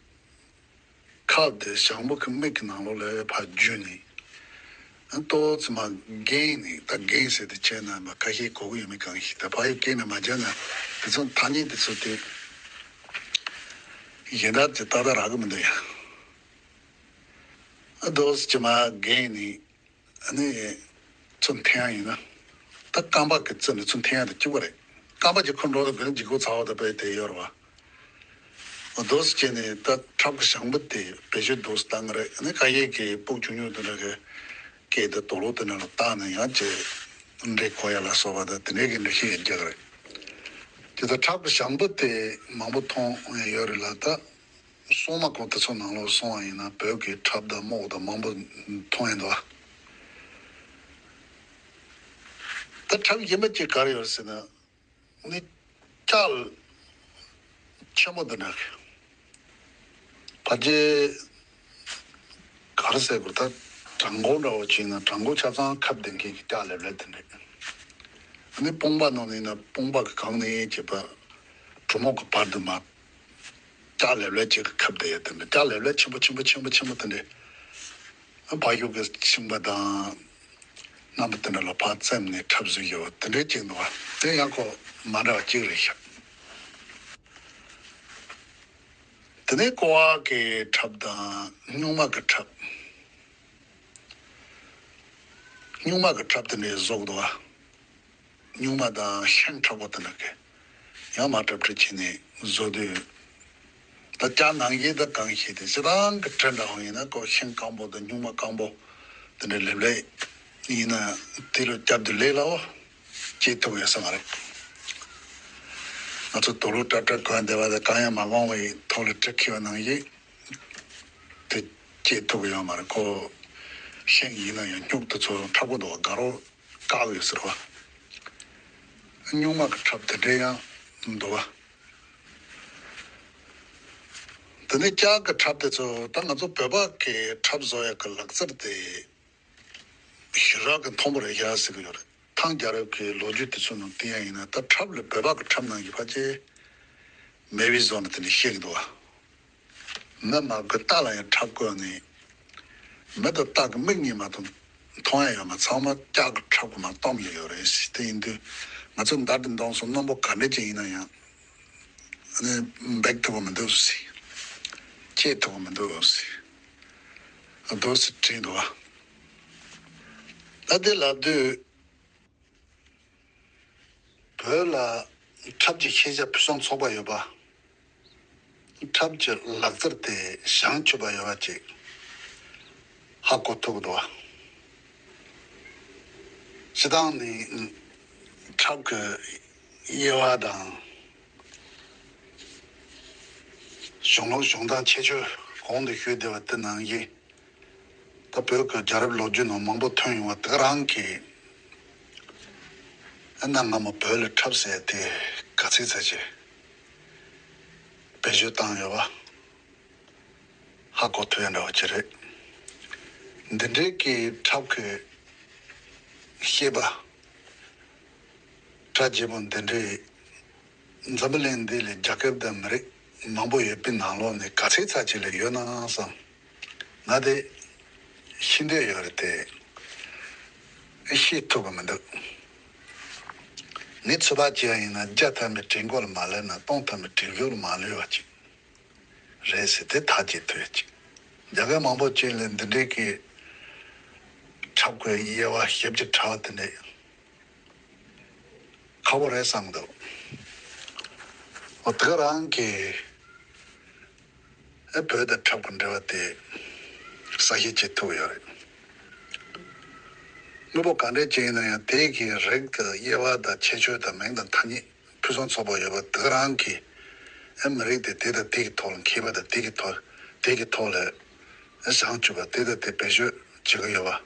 ཁབ་དེ་ཞང་པོ་གི་མིག་གི་ནང་ལོགས་ལ་ཕར་འཇུས་ནས། ཨ་ཏོག་ཙམ་མར་བརྒྱན་ནས། ད་བརྒྱན་ཟེར་དེ་བྱས་ན་མ་ཁ་ཤས་གོ་གི་ཡོད་མེད་གང་ཤེས། ད་ཕར་ཡུལ་སྐད་ནས་མ་བརྒྱབ་ན་དེ་ཚོ་ཐ་སྙད་དེ་ཚོ་དེ་གཞན་དག་ཅིག་ཏག་ཏག་རག་གི་མི་འདུག་ཡ། ཨ་ཏོག་ཙམ་མར་བརྒྱན་ནས། ཨ་ནི་ཚུར་འཐེན་ཡ་ཡིན་ན། ད་རྐང་པ་གི་རྩེ་ནས་ཚུར་འཐེན་ཡ་དང་གཅིག་པ་རེད། རྐང་པ་གཅིག་ཁུར་འགྲོ་དང་དེ་ནས་ལྗིད་ཁོག་ཚ་བ་དང་དཔེ་དེ་ཡོད་རེད་བ། འོ་འདུག་སེ་བྱས་ནས་ད་ཁྲབ་ཀྱི་ཞང་པོ་དེ་བེད་སྤྱོད་འདུག་སེ་བཏང་གི་རེད། ཨ་ནི་ཁ་ཤས་ཀྱིས་སྤུ་གུ་ཆུང་ཆུང་དེ་འདྲ་གི་སྐེ་དང་དུག་ལོག་དེ་འདྲ་ལ་བཏགས་ནས་ཡང་ཅིག་འདྲེ་འཁོར་ཡ་ལ་སོགས་པ་དང་དེ་འདྲའི་གི་འདྲ་ཤེས་ཡང་རྒྱག་གི་རེད། དེ་ད་ཁྲབ་ཀྱི་ཞང་པོ་དེ་མང་པོ་མཐོང་ཡོད་རེད་ལ། ད་སྲུང་མ་ཁོང་དེ་ཚོ་ནང་ལོགས་སོང་བ་ཡིན་ན་བོད་ཀྱི་ཁྲབ་དང་རྨོག་དང་མང་པོ་མཐོང་ཡིན་འདུག་ད་ཁྲབ་གཞན་པ་གཅིག་ག་རེ་ཡོད་ཟེར་ན། ནི་ལྕགས་ཆེན་པོ་འདི་འདྲ་གི་ཕལ་ཆེར་ག་རེ་ཟེར་དགོས། ད་བྲང་ཁོག་འདྲ་བོ་ཅིག་ཡིན་ན། བྲང་ཁོག་ཆ་ཚང་ཁབ་ལྡིང་མཁན་གྱི་ལྕགས་ལེབ་ལེབ་དེ་འདྲ། ནི་དཔུང་པ་ནང་ནས་ཡིན་ན་དཔུང་པ་གི་སྒང་ནས་བྱས་པ་གྲུ་མོ་གི་བར་དུ་མར་ལྕགས་ལེབ་ལེབ་ཅིག་གིས་ཁབ་བསྡད་ཡ་དེ་འདྲ། ལྕགས་ལེབ་ལེབ་ཆེན་པོ་ཆེན་པོ་ཆེན་པོ་ཆེན་པོ་དེ་འདྲ། ཕ་ཡུལ་གྱི་ཤིང་པ་དང་རྣམ་པ་དེ་འདྲ་ལ་ཕར་བཙེམས་ནས་ཁྲབ་བཟོས་ཡོད་པ་དེ་འདྲའི་ཅིག་འདུག་བ། དེ་ཡང་ཁོ་མ་འདྲ་བ་གཅིག་རེད་ཤག་དེ་ནས་ཀོ་བ་གི་ཁྲབ་དང་སྨྱུག་མ་གི་ཁྲབ། སྨྱུག་མ་གི་ཁྲབ་དེ་འདྲའི་བཟོ་གི་འདུག་བ། སྨྱུག་མ་དང་ཤིང་ཁྲབ་པོ་དེ་འདྲ་གི་ཡང་མར་ཁྲབ་ཁྲིད་བྱས་ནས་བཟོ་དུས། ད་ལྕགས་ནང་བཞིན་ད་གང་ཞིག་དེ་སྤྱིར་བཏང་གི་གྲི་འདྲ་བོ་ཡིན་ན་ཁོ་ཤིང་སྐམ་པོ་དང་སྨྱུག་མ་སྐམ་པོ་དེ་འདྲ་ལེབ་ལེབ་ཡིན་ན་དེ་ལ་རྒྱབ་དུས་ལས་སླ་བོ་བྱེད་ཐུབ་ཡོད་ས་མ་རེད། ང་ཚོ་དུག་ལོག་སྲབ་སྲབ་གོན་བསྡད་པ་དང་གང་ཡང་མ་གོན་པའི་ཐོག་ལ་གྲི་འཁྱེར་བ་ནང་བཞིན་དེ་བྱེད་ཐུབ་ཀྱི་ཡོད་མ་རེད། ཁོ་ཤིང་ཡིན་ན་ཡང་སྨྱུག་དེ་ཚོ་མཁྲེགས་པོ་འདུག་བ། དགའ་རོགས་བཀག་ཡོད་ཟེར་བ། སྨྱུག་མ་གི་ཁྲབ་དེ་འདྲ་ཡང་འདུག་བ། དེ་ནས་ལྕགས་ཀྱི་ཁྲབ་དེ་ཚོ་ད་ང་ཚོ་བོད་པ་གི་ཁྲབ་བཟོ་ཡག་གི་ལག་རྩལ་དེ་ཞེ་དྲག་གི་མཐོན་པོ་རེད་ཤག་ཟེར་གྱི་ཡོད་རེད། ཐང་རྒྱལ་རབས་ཀྱི་ལོ་རྒྱུས་དེ་ཚོ་ནང་བལྟས་ཡ་ཡིན་ན། ད་ཁྲབ་ལ་བོད་པ་གི་ཁྲབ་ནང་བཞིན་ཕལ་ཆེར་མེད་པའི་བཟོ་འདྲ་དེ་འདྲ་བཤད་ཀྱི་འདུག་བ། མི་མང་གི་རྟ་ལ་ཡང་ཁྲབ་བཀོལ་ནས། མི་དང་རྟ་གི་མིག་གཉིས་མ་གཏོགས་མཐོང་ཡ་ཡོད་མ། ཚང་མ་ལྕགས་ཀྱི་ཁྲབ་གིས་མར་གཏུམ་བཞག་ཡོད་རེད་ཟེར། དེ་ཡིན་དུས་ང་ཚོ་མདའ་དང་མདུང་སོགས་རྣོན་པོ་ག་འདྲ་ཅིག་ཡིན་ན་ཡང་། ཨ་ནི་འབེབས་ཐུབ་ཀྱི་མི་འདུག་ཟེར། བཅད་ཐུབ་ཀྱི་མི་འདུག་ཟེར། འདུག་ཟེར་དྲིས་འདུག་བ། ད་དེ་ལབ་དུས། བོད་ལ་ཁྲབ་ཀྱི་ཤེས་བྱ་ཕུན་སུམ་ཚོགས་པ་ཡོད་པ། ཁྲབ་ཀྱི་ལག་རྩལ་དེ་བྱང་ཆུབ་པ་ཡོད་པ་ཅིག་ཧ་གོ་ཐུབ་ཀྱི་འདུག་བ། སྤྱིར་བཏང་ནས་ཁྲབ་ཀྱི་དབྱེ་བ་དང་། གཞུང་ལུགས་གཞུང་དང་ཁྱད་ཆོས་གོང་དུ་ཞུས་བསྡད་པ་དེ་ནང་བཞིན། ད་བོད་ཀྱི་རྒྱལ་རབས་ལོ་རྒྱུས་ནང་མང་པོ་ཐོན་ཡོང་བ་དེ་ག་རང་གིས། ཨ་གནའ་སྔ་མོ་བོད་ལ་ཁྲབ་ཟེར་དེ་ག་ཚོད་ཙམ་ཅིག་བེད་སྤྱོད་བཏང་ཡོད་པ་ཧ་གོ་ཐུབ་ཡ་འདྲ་བོ་ཅིག་རེད། འདི་འདྲའི་གི་ཁྲབ་ཀྱི་ཤེས་པ། གྲ་རྒྱས་པོ་འདི་འདྲའི་འཛམ་བུ་གླིང་འདི་ལ་རྒྱལ་ཁབ་དང་མི་རིགས་མང་པོ་ཡོད་པའི་ནང་ལོགས་ནས་ག་ཚོད་ཙམ་ཅིག་ལ་ཡོད་ན་བསམ། ང་དེ་ཤེས་འདོད་ཡོད་རེད་དེ། ཤེས་ཐུབ་ཀྱི་མི་འདུག་ངས་ཚོད་དཔག་བྱས་པ་ཡིན་ན་བརྒྱ་ཐམ་པའི་དྲན་སྐུལ་ལ་མ་སླེབས་ན་སྟོང་ཐམ་པའི་དྲན་སྐུལ་ལ་མ་སླེབས་པ་ཅིག་རེད་ཟེར་དེ་ཐག་བཅད་ཐུབ་ཡ་ཅིག་རྒྱ་སྐད་མང་པོ་ཅིག་ལ་འདི་འདྲའི་གི་འཁྲབ་དགོས་དབྱེ་བ་ཞིབ་ཅིག་ཕྲ་བ་དེ་འདྲས་ཁག་པོ་རེད་བསམ་འདུག་འོ་དེ་ག་རང་གི་ཨེ་བོད་དང་འཁྲབ་ཀྱི་འབྲེལ་བ་དེ་གསལ་བཤད་བྱེད་ཐུབ་ཡོད་རེད། དངོས་པོ་ག་འདྲས་ཅིག་ཡིན་ན་ཡང་དེ་གི་རིགས་ཀྱི་དབྱེ་བ་དང་ཁྱད་ཆོས་དང་མིང་དང་ཐ་སྙད་ཕུན་སུམ་ཚོགས་པ་ཡོད་པ་དེ་ག་རང་གི་ཨེ་མི་རིགས་དེ་དེ་དང་དེ་གི་ཐོག་ལ་མཁས་པ་དང་དེ་གི་ཐོག་དེ་གི་ཐོག་ལ་ཨེ་བཞེངས་བཅུག་པ་དེ་དང་དེ་བེད་སྤྱོད་བྱེད་ཀྱི་ཡོད་པ།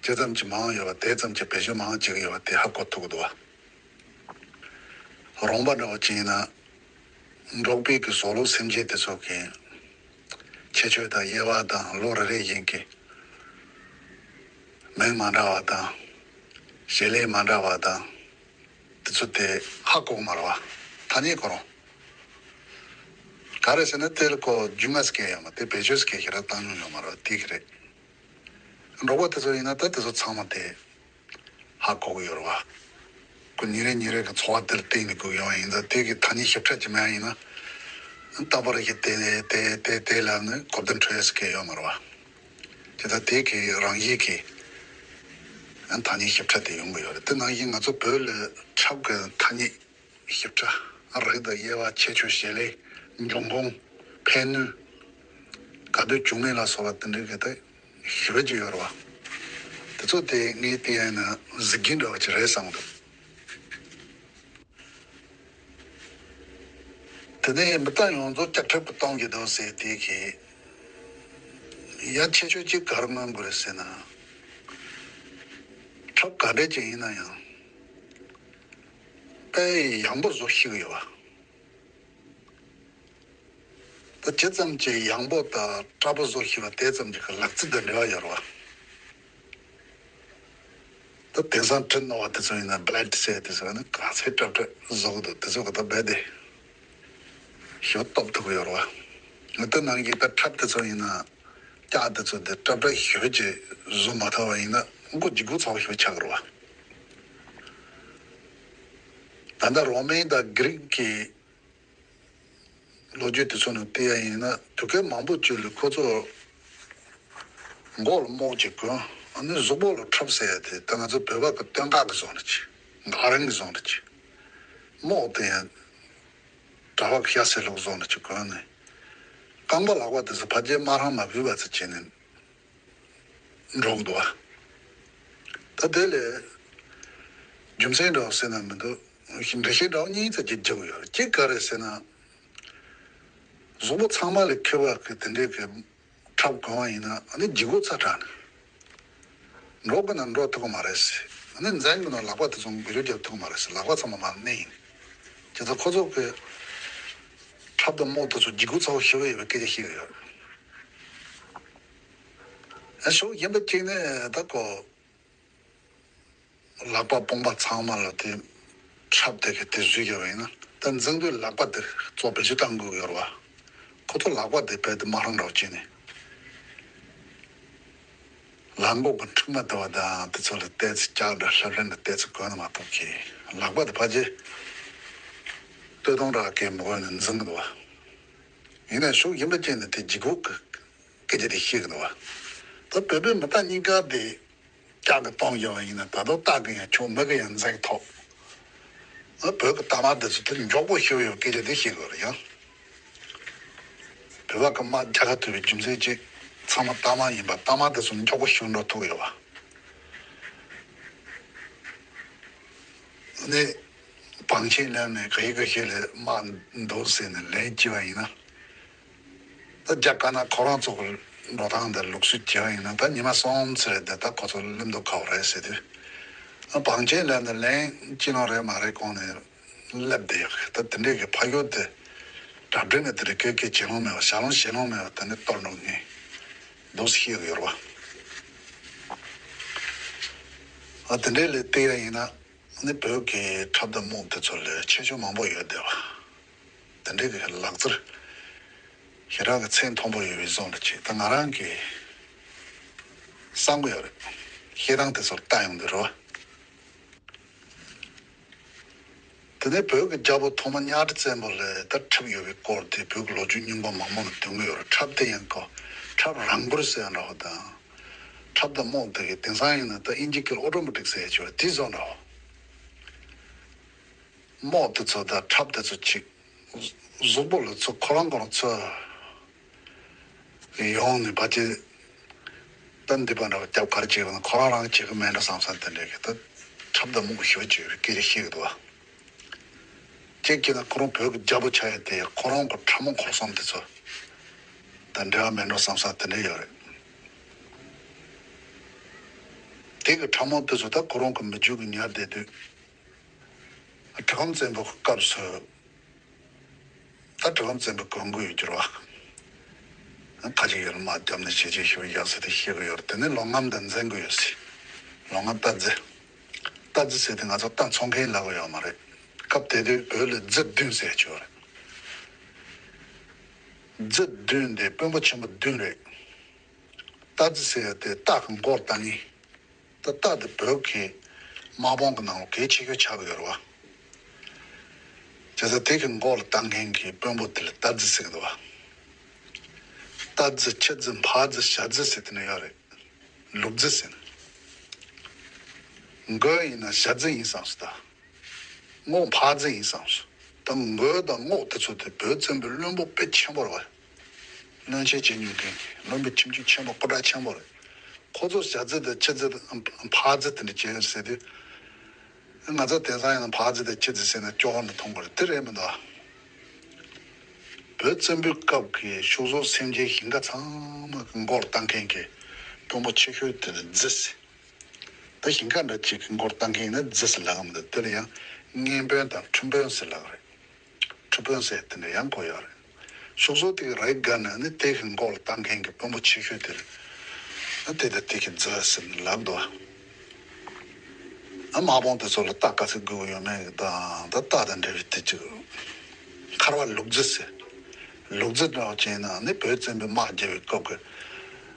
ཇི་ཙམ་གྱི་མང་ཡོད་པ་དེ་ཙམ་གྱི་བེད་སྤྱོད་མང་བྱེད་ཀྱི་ཡོད་པ་དེ་ཧ་གོ་ཐུབ་ཀྱི་འདུག་བ། རོང་པ་འདྲ་བོ་ཅིག་ཡིན་ན། འབྲོག་པའི་གི་ཟོག་ལུག་སེམས་ཅན་དེ་ཚོ་གི་ཁྱད་ཆོས་དང་དབྱེ་བ་དང་ལོ་རེ་རེ་བཞིན་གྱི་མིང་མ་འདྲ་བ་དང་། བྱེད་ལས་མ་འདྲ་བ་དང་། དེ་ཚོ་དེ་ཧ་གོ་གི་མ་རེད་བ། ཐ་སྙད་ཁོ་རང་། ག་རེ་ཟེར་ན་དེ་ལ་ཁོ་རྒྱུས་མངའ་སྐད་ཡོད་མ་དེ་བེད་སྤྱོད་སྐད་ཞེ་དྲག་བཏང་མྱོང་ཡོད་མ་རེད་བ་དེ་གི་རེད། འབྲོག་པ་དེ་ཚོ་ཡིན་ན་ད་དེ་ཚོ་ཚང་མ་དེ་ཧ་གོ་གི་ཡོད་རེད་བ། ཁོ་ཉིན་རེ་ཉིན་རེ་གི་འཚོ་བ་དེར་བརྟེན་ནས་སྒུག་ཡོང་བ་ཡིན་ཙང་དེ་གི་ཐ་སྙད་ཞིབ་ཕྲ་ཅིག་མེད་ཡིན་ན། རྟག་པར་གྱི་དེ་དེ་དེ་དེ་ལབ་ནས་གོ་བརྡ་འཕྲོད་ཡས་སྐད་ཡོད་མ་རེད་བ། དེ་ལྟར་དེ་གི་རང་བཞིན་གྱི་ཐ་སྙད་ཞིབ་ཕྲ་དེ་ཡོང་གི་ཡོད་རེད། དེ་ནང་བཞིན་ང་ཚོ་བོད་ལ་འཁྲབ་ཀྱི་ཐ་སྙད། ཞིབ་ཕྲ། རིགས་དང་དབྱེ་བ་ཁྱད་ཆོས་བྱེད་ལས། འབྱུང་ཁུངས། ཕན་ནུས། ག་དུས་བྱུང་མིན་ལ་སོགས་པ་དེ་འདྲའི་གི་ད་ཞིབ་པ་ཅིག་ཡོད་རེད་བ། དེ་ཚོ་དེ་ངས་བལྟས་ཡ་ཡིན་ན་གཟིགས་རྒྱུ་འདྲ་བ་ཅིག་རེད་བསམ་འདུག་དེ་ནས་མི་རྟག་ཡོངས་རྫོགས་སྐྱབས་ཁྲལ་དུ་གཏོང་གི་འདུག་ཟེར་དེ་གི་ཡ་ཁྱད་ཆོས་ཅིག་ག་རེ་མངོན་དགོས་རེད་ཟེར་ན། འཁྲབ་ག་འདྲས་ཅིག་ཡིན་ན་ཡང་། དཔེ་ཡག་པོ་བཟོ་ཤེས་ཀྱི་ཡོད་པ། ད་ཇི་ཙམ་གྱིས་ཡག་པོ་དང་སྐྲག་པོ་བཟོ་ཤེས་པ་དེ་ཙམ་གྱིས་ལག་རྩལ་དང་འབྲེལ་བ་ཡོད་རེད་བ། ད་དེང་སང་བྲིས་ནོར་བ་དེ་ཚོ་ཡིན་ན་བྷི་ལེད་ཟེར་དེ་ཚོ་ནི་ག་ཚད་སྐྲག་སྐྲག་བཟོ་གི་འདུག་དེ་ཚོ་གི་ད་རྦད་དེ་ཞོ་སྟོབས་ཐུབ་ཀྱི་ཡོད་རེད་བ། ང་ད་ནང་གི་ད་འཁྲབ་དེ་ཚོ་ཡིན་ན་ལྕགས་དེ་ཚོ་དེ་སྐྲག་སྐྲག་ཞོ་ཅིག་བཟོ་མ་ཐུབ་པ་ཡིན་ན་མགོ་ལྗིད་ཁོག་ཚ་བོ་ཞོ་ཆགས་ཀྱི་རེད་བ། ད་ལྟ་རོ་མན་དང་གྷི་རིག་གི་ལོ་རྒྱུས་དེ་ཚོ་ནང་བལྟས་ཡ་ཡིན་ན་དུས་སྐབས་མང་པོ་ཅིག་ལ་ཁོ་ཚོ་མགོ་ལ་རྨོག་ཅིག་གོན། ཨ་ནི་གཟུགས་པོ་ལ་ཁྲབ་ཟེར་ཡ་དེ་ད་ང་ཚོ་བོད་པ་གི་སྟོད་འགག་གི་བཟོ་འདྲ་ཅིག་འགག་རིང་གི་བཟོ་འདྲ་ཅིག་རྨོག་དེ་ཡང་གྲྭ་པ་གི་ཤ་ཟེར་ལུགས་བཟོ་འདྲ་ཅིག་གོན་ནས། རྐང་པ་ལག་པ་དེ་ཚོ་ཕར་རྗེས་མ་རང་མ་བུད་པ་ཚོ་བྱས་ནས། འགྲོ་གི་འདུག་བ། ད་དེ་ལས་རྒྱུ་མཚན་འདྲ་བོ་ཟེར་ན་མི་འདུག་འགྲེལ་བཤད་འདྲ་བོ་གཉིས་ཙམ་ཅིག་རྒྱག་གི་ཡོད་རེད། གཅིག་ག་རེ་ཟེར་ན། གཟུགས་པོ་ཚང་མ་ལ་མཁས་པ་གི་དེ་འདྲའི་གི་འཁྲབ་གོན་པ་ཡིན་ན་ཨ་ནི་ལྗིད་ཁོག་ཚ་དྲགས་ནས། འགྲོ་དགོས་ན་འགྲོ་ཐུབ་ཀྱི་མ་རེད་ཟེར། ཨ་ནི་འཛེག་དགོས་ན་ལག་པ་དེ་ཚོ་འགུལ་སྐྱོད་རྒྱབ་ཐུབ་ཀྱི་མ་རེད་ཟེར། ལག་པ་ཚང་མ་མར་མནན་ཡིན། བྱས་ཙང་ཁོ་ཚོ་གི་འཁྲབ་དང་རྨོག་དེ་ཚོ་ལྗིད་ཁོག་ཚ་བོ་ཞེ་པོ་ཡོད་པའི་སྐད་ཆ་བཤད་ཀྱི་ཡོད་རེད། ཨ་ཕྱོགས་གཞན་པ་གཅིག་ནས་ད་ཁོ། ལག་པ་དཔུང་པ་ཚང་མ་ལ་དེ་འཁྲབ་དེ་གི་དེ་བཟོས་ཡོད་པ་ཡིན་ན་ད་འཛིང་དུས་ལག་པ་དེ་གཙོ་བེད་སྤྱོད་གཏང་དགོས་ཡོད་རེད་བ། ཁོ་ཚོ་ལག་པ་དེ་རྦད་དེ་མ་རང་འདྲ་བོ་བྱས་ནས། ལག་མགོ་གི་མཁྲིག་མ་དེ་བ་དང་དེ་ཚོ་ལ་ལྟས་ཚེ་ལྕགས་འདྲ་ལྷབ་ལྷན་འདྲ་ལྟས་ཚེ་གོན་ན་མ་གཏོགས་ཀྱི་ལག་པ་དེ་ཕལ་ཆེར་སྟོད་ཐུང་ར་གས་མི་གོན་ནས་འཛིང་གི་འདུག་བ། ཡིན་ན་ཕྱོགས་གཞན་པ་ཅན་ནས་དེ་ལྗིད་ཁོག་གི་སྐད་ཆ་དེ་བཤད་གི་འདུག་བ། ད་བོད་པའི་མི་རྟ་གཉིས་ཀ་དེ། ལྕགས་ཀྱི་གཏོང་རྒྱུ་བ་ཡིན་ན་ད་དུང་རྟ་གི་ཡང་ཆོག་མི་གི་ཡང་འཛེག་ཐོབ། ཨ་བོད་ཀྱི་རྟ་དམག་འདི་ཚོ་དེ་མགྱོགས་པོ་ཤོར་ཡོད་སྐད་ཆ་དེ་བཤད་དགོས་རེད་ཡང་། བོད་པ་གི་དམག་རྒྱལ་ཁ་ཐོབ་པའི་རྒྱུ་མཚན་གཅིག་ཚང་མ་རྟ་དམག་ཡིན་པ་རྟ་དམག་འདི་ཚོ་མགྱོགས་པོ་ཤོར་འགྲོ་ཐུབ་ཡོད་བ། ནི། བང་ཆེན་ལེན་ནས་ག་ཡི་ག་ཤེད་ལས་དམག་འདུག་ཟེར་ནས་ལན་བྱས་པ་ཡིན་ན། ད་རྒྱ་དཀར་ནག་ཁོ་རང་ཚོ་གི་འགྲོ་སྟངས་དང་ལུགས་སྲོལ་བྱས་པ་ཡིན་ན་ད་ཉི་མ་གསུམ་ཙམ་རེད་དེ་ད་ཁོ་ཚོ་ལམ་དུ་ཁ་བ་རེད་ཟེར་དུས། ཨ་བང་ཆེན་ལབ་ནས་ལན་ཅི་ལོང་རེད་མ་རེད་གོང་ནས་སླེབས་བསྡད་ཡོད་རེད། ད་དེ་འདྲས་ཀྱི་ཕ་ཡུལ་དེ་གྲ་སྒྲིག་ནས་དེ་འདྲས་སྐད་སྐད་བྱེད་ལོང་མེད་པ་བྱ་ལོང་བྱེད་ལོང་མེད་པ་དེ་འདྲས་གཏོར་འགྲོ་ངེས་འདུག་ཟེར་ཡོད་རེད་བ། ཨ་དེ་འདྲས་ལས་བལྟས་ཡ་ཡིན་ན་ནི་བོད་ཀྱི་འཁྲབ་དང་རྨོག་དེ་ཚོ་ལས་ཁྱད་ཆོས་མང་པོ་ཡོད་བསྡད་པ། དེ་འདྲའི་གི་ལག་རྩལ་ཞེ་དྲག་གི་ཚད་མཐོན་པོ་ཡོད་པའི་བཟོ་འདྲ་ཅིག་ད་ང་རང་གི་བསམ་གི་ཡོད་རེད། བཤད་སྟངས་དེ་ཚོར་ལྟ་ཡོང་དུས་རེད་ དེ་ནས་བོད་ཀྱི་རྒྱལ་པོ་ཐོག་མ་གཉའ་ཁྲི་བཙན་པོ་ལ་ད་འཁྲབ་ཡོད་པའི་སྐོར་དེ་བོད་ཀྱི་ལོ་རྒྱུས་རྙིང་པ་མང་པོ་ལ་འདོན་གྱི་ཡོད་རེད། འཁྲབ་དེ་ཡང་ཁོ་འཁྲབ་རང་འབུར་ཟེར་ཡང་འདྲ་བ་དང་། འཁྲབ་དང་རྨོག་དེ་གི་དེང་སང་ཡིན་ན་ད་ཨིན་ཇི་སྐད་ཨོ་ཊོ་མེ་ཊིག་ཟེར་ཡ་ཅིག་ཡོད་རེད། དེ་བཟོ་འདྲ་བ། རྨོག་དེ་ཚོ་དང་འཁྲབ་དེ་ཚོ་ཅིག་གཟུགས་པོ་ལ་ཚོ་ཁོ་རང་ཁོ་རང་ཚོ། ཡོང་ནས་ཕལ་ཆེར་ད་འདི་པ་འདྲ་བ་རྒྱབ་གར་བྱེད་ཀྱི་ན་ཁོ་རང་རང་བྱེད་ཀྱི་མེད་འགྲོ་བསམ་བསམ་དེ་འདྲས་ཀྱི་ད་འཁྲབ་དང་རྨོག་གི་ཞུ་བ་བྱེད་པའི་སྐད་ཆ་བཤད་ཀྱི་འདུག་བ། གཅིག་བྱས་ན་ཁོ་རང་བོད་ཀྱི་རྒྱལ་པོ་ཆགས་ཡ་དེ་ཁོ་རང་གི་འཁྲབ་རྨོག་འཁོར་གསུམ་དེ་ཚོ་དང་འབྲེལ་བ་མེད་འགྲོ་བསམ་བསམ་དེ་འདྲས་ཡོད་རེད། དེ་གི་འཁྲབ་རྨོག་དེ་ཚོ་ད་ཁོ་རང་གི་མི་རྒྱུད་ཀྱི་ཉར་བསྡད་དུས། གྲི་གུམ་བཙན་པོ་གི་སྐབས་སུ། ད་གྲི་གུམ་བཙན་པོ་གོན་དགོས་ཡོད་གྱུར་བ། ཁ་ཅིག་ཡོད་ལ་དམག་བརྒྱབ་ནས་བྱས་རྗེས་ཞུ་བའི་ཡག་ཟེར་དེ་བཤད་གི་ཡོད་རེད། དེ་ནས་ལོ་ངམ་དང་འཛིང་གི་ཡོད་སྲིད། ལོ་ངམ་རྟ་རྫི། རྟ་རྫི་ཟེར་དེ་ང་ཚོ་རྟ་འཚོང་མཁན་ལབ་གི་ཡོད་མ་རེད། སྐབས་དེ་དུས་བོད་ལ་རྫི་བདུན་ཟེར་གྱི་ཡོད་རེད། རྫི་བདུན་དེ་དཔོན་པོ་ཆེན་པོ་བདུན་རེད། རྟ་རྫི་ཟེར་ཡ་དེ་སྟག་གི་མགོ་བཏགས་ནི། ད་རྟ་དེ་བོད་ཀྱི་དམག་དཔུང་གི་ནང་ལ་གལ་ཆེ་ཤོས་ཆགས་ཀྱི་ཡོད་རེད་བ། བྱས་ཙང་དེ་གི་མགོ་ལ་བཏགས་མཁན་གྱི་དཔོན་པོ་དེ་ལ་རྟ་རྫི་ཟེར་གྱི་འདུག་བ། རྟ་རྫི་ཁྱི་རྫི་འཕགས་རྫི་བྱ་རྫི་ཟེར་དེ་འདྲ་ཡོད་རེད། ལུག་རྫི་ཟེར། མགོ་ཡིན་ན་བྱ་རྫི་ཡིན་བསམ་སོང་ད། རྨོག་འཕགས་རྫི་ཡིན་བསམ་སོང་། ད་མགོ་དང་རྨོག་དེ་ཚོ་དེ་བོད་བཙན་པོའི་བློན་པོ་དཔེ་ཆེན་པོ་རེད་བ། བློན་ཆེན་བྱེད་མྱོང་མཁན་གྱི་བློན་པོའི་ཁྱིམ་རྒྱུད་ཆེན་པོ་སྐུ་དྲག་ཆེན་པོ་རེད། ཁོ་ཚོ་བྱ་རྫི་དང་ཁྱི་རྫི་དང་འཕགས་རྫི་དེ་འདྲ་བྱས་ཟེར་དུས། ང་ཚོ་དེང་སང་ཡིན་ན་འཕགས་རྫི་དང་ཁྱི་རྫི་ཟེར་ན་སྐྱོ་བ་འདྲ་མཐོང་གི་རེད། དེ་རེད་མི་འདུག་ཨ། བོད་བཙན་པོའི་སྐབས་ཀྱི་ཕྱུགས་ཟོག་སེམས་ཅན་ཞིང་ཁ་ཚང་མ་གི་མགོ་ལ་བཏགས་མཁན་གྱི་དཔོན་པོ་ཆེ་ཤོས་དེ་ནི་རྫི་ཟེར། ད་ཞིང་ཁ་འདྲ་གཅིག་གི་མགོར་བཏགས་མཁན་ནི་རྫི་ཟེར་ལབ་ཀྱི་མི་འདུག་དེ་ལ་ཡང་གཉེན་དཔོན་དང་ཁྲི་དཔོན་ཟེར་ལབ་ཀྱི་རེད། ཁྲི་དཔོན་ཟེར་དེ་འདྲ་ཡང་གོ་ཡོད་རེད། ཕྱུགས་ཟོག་དེ་གི་རིགས་འགའ་ནི་ནི་དེ་གི་མགོ་ལ་བཏགས་མཁན་གྱི་དཔོན་པོ་ཆེ་ཤོས་དེ་རེད། ཨ་དེ་དང་དེ་གི་རྫི་ཟེར་ནས་ལབ་འདུག་ཨ་དམག་དཔུང་དེ་ཚོ་ལ་རྟ་ག་ཚོད་དགོས་ཀྱི་ཡོད་མེད་དང་ད་རྟ་དང་འབྲེལ་བའི་དེ་ཅིག་མཁར་བ་ལུག་རྫི་ཟེར། ལུག་རྫི་འདྲ་བ་བྱས་ན་ནི་བོད་བཙན་པོའི་དམག་རྒྱབ་པའི་སྐབས་ཀྱི་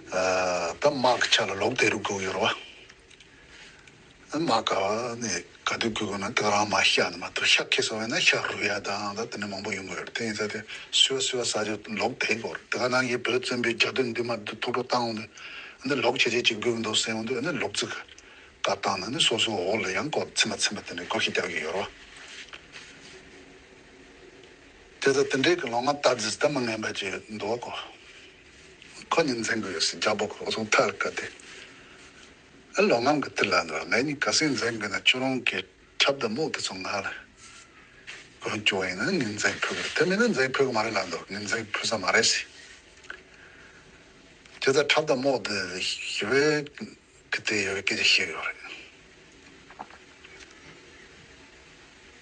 ཨ་ད་དམག་གི་ཆ་ལ་ལུག་དེ་རུ་དགོས་ཀྱི་ཡོད་རེད་བ། དམག་ག་ནས་ག་དུས་དགོས་དགོས་ན་དེ་ག་རང་མར་བཤའ་ནས་མར་ཐུག་བཤའ་ཁེལ་སོང་བས་ན་བཤའ་རུལ་ཡ་དང་ད་དེ་འདྲ་མང་པོ་ཡོང་གི་ཡོད་རེད། དེ་ཡིན་ཙང་དེ་སུ་བ་སུ་བ་ས་ཆ་ལོག་དེ་གོ་རེད། དེ་ག་ནང་བཞིན་བོད་བཙན་པོའི་རྒྱལ་དོན་འདི་མ་འདི་ཐུགས་སྤྲོ་བཏང་འོང་དུས་ཨ་ནི་ལོག་བྱས་རྗེས་ཅིག་དགོས་ཀྱི་འདུག་ཟེར་འོང་དུས་ཨ་ནི་ལོག་རྫི་ག་བཀའ་བཏང་ནས་ནི་སོ་སོའི་འོག་ལ་ཡང་ཀོ་ཚིམ་པ་ཚིམ་པ་དེ་འདྲའི་སྒོ་ཞིག་རྒྱག་གི་ཡོད་རེད་བ། དེ་ཚོ་དེ་འདྲའི་གི་ལོ་ང་རྟ་རྫི་ད་མི་ངན་པ་ཅིག་འདུག་གོ་ཁོ་གཉིས་འཛིང་གི་ཡོད་ཟེར་རྒྱལ་པོ་ཁོ་ཚོ་ཐར་ག་དེ། ཨ་ལོ་ངམ་གི་དེ་ལ་འདུག་ངེད་གཉིས་ག་སེང་འཛིང་གི་ན་ཁྱོད་རང་གི་ཁྲབ་དང་རྨོག་དེ་ཚོ་ང་ལ་གོན་བཅུག་པ་ཡིན་ན་ངས་འཛིང་ཕུལ་གི་རེད། དེ་མིན་ན་འཛིང་ཕུལ་གི་མ་རེད་ལབ་འདུག་ངས་འཛིང་ཕུལ་ས་མ་རེད་ཟེར། དེ་ཚོ་ཁྲབ་དང་རྨོག་དེ་ཞི་བའི་གི་དེ་ཡོད་སྐད་ཆ་བཤད་ཡོད་རེད།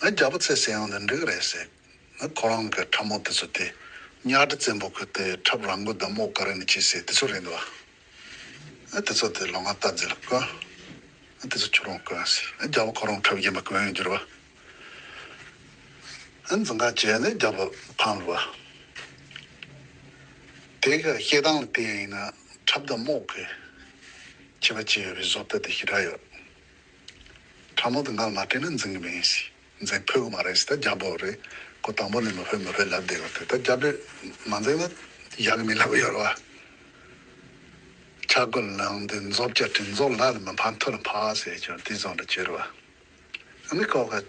ཨ་རྒྱལ་པོ་ཚེ་ཟེར་ཡང་དེ་འགྲིག་རེད་ཟེར། ཨ་ཁོ་རང་གི་ཁྲབ་རྨོག་དེ་ཚོ་དེ་གཉའ་ཁྲི་བཙན་པོ་གི་དེ་ཁྲབ་རང་མགོ་དང་རྨོག་ག་རེ་ནས་བྱས་ཟེར་དེ་ཚོ་རེད་འདུག་བ། ཨ་དེ་ཚོ་དེ་ལོ་ང་རྟ་རྫི་ལ་གོན། ཨ་དེ་ཚོ་ཁྱོད་རང་གོན་ཟེར། ཨ་རྒྱལ་པོ་ཁོ་རང་ཁྲབ་གཞན་པ་གོན་ཡོང་གྱུར་བ། ཨ་འཛིང་ག་བྱས་ནས་རྒྱལ་པོ་ཕམ་རུ་བ། དེ་ག་བཤད་སྟངས་ལ་བལྟས་ཡིན་ན་ཁྲབ་དང་རྨོག་གི་ཁྱད་པར་ཅི་ཡོད་པའི་བཟོ་ལྟ་དེ་ཞེ་དྲག་ཡོད། ཁྲབ་རྨོག་དེ་ང་ལ་མ་སྤྲད་ན་འཛིང་གི་མིན་ཟེར། འཛིང་ཕོད་གི་མ་རེད་ཟེར། ད་རྒྱལ་པོ་རེད། ཁོ་དང་པོ་ནས་མི་ཕོད་མི་ཕོད་ལབ་བསྡད་ཡོད་དེ། ད་རྒྱལ་པོས་མ་འཛིང་ན་ཡག་གི་མིན་ལབ་ཡོད་རེད་བ། ཆག་སྒོ་ལངས་ཏེ་མཛོ་བཅའ་ཁྲི་མཛོ་ལ་ལ་མི་ཕམ་ཐོ་ལ་ཕ་ཟེར་ཀྱང་དེ་བཟོ་འདྲ་བྱེད་རེད་བ། ཨ་ནི་ཁོ་ག་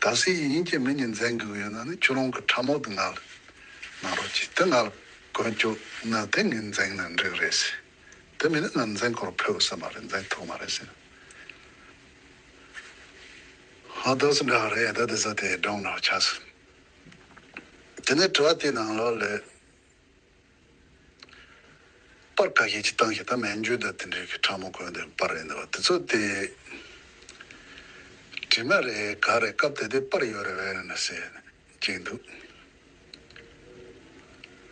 ག་སྲིད་ཡིན་གྱི་མིན་གྱི་འཛིང་དགོས་ཡོད་ན་ནི་ཁྱོད་རང་གི་ཁྲབ་རྨོག་དེ་ང་ལ་གནང་རོགས་གྱིས། དེ་ང་ལ་གོན་བཅུག་ན་དེ་ངས་འཛིང་ན་འགྲིག་རེད་ཟེར། དེ་མིན་ན་ང་འཛིང་ཁོ་རང་ཕོད་གི་ས་མ་རེད། འཛིང་ཐུབ་མ་རེད་ཟེར། ཧ་དོ་སི་འདྲ་རེད། ད་དེ་ས་དེ་སྒྲུང་ནང་ཆགས་སོང་། དེ་ནས་དྲི་བ་དེའི་ནང་ལོགས་ལ། པར་ཁ་ཤས་ཅིག་བཏང་ཞིག་ད་མན་ཇུ་དང་དེ་འདྲའི་གི་ཁྲབ་རྨོག་གོན་དེ་པར་ཡིན་འདུག་དེ་ཚོ་དེ་དྲི་མ་རེད་ག་རེད། སྐབས་དེ་དུས་པར་ཡོད་རེད་བས་ན་ཟེར་ཅིག་འདུག་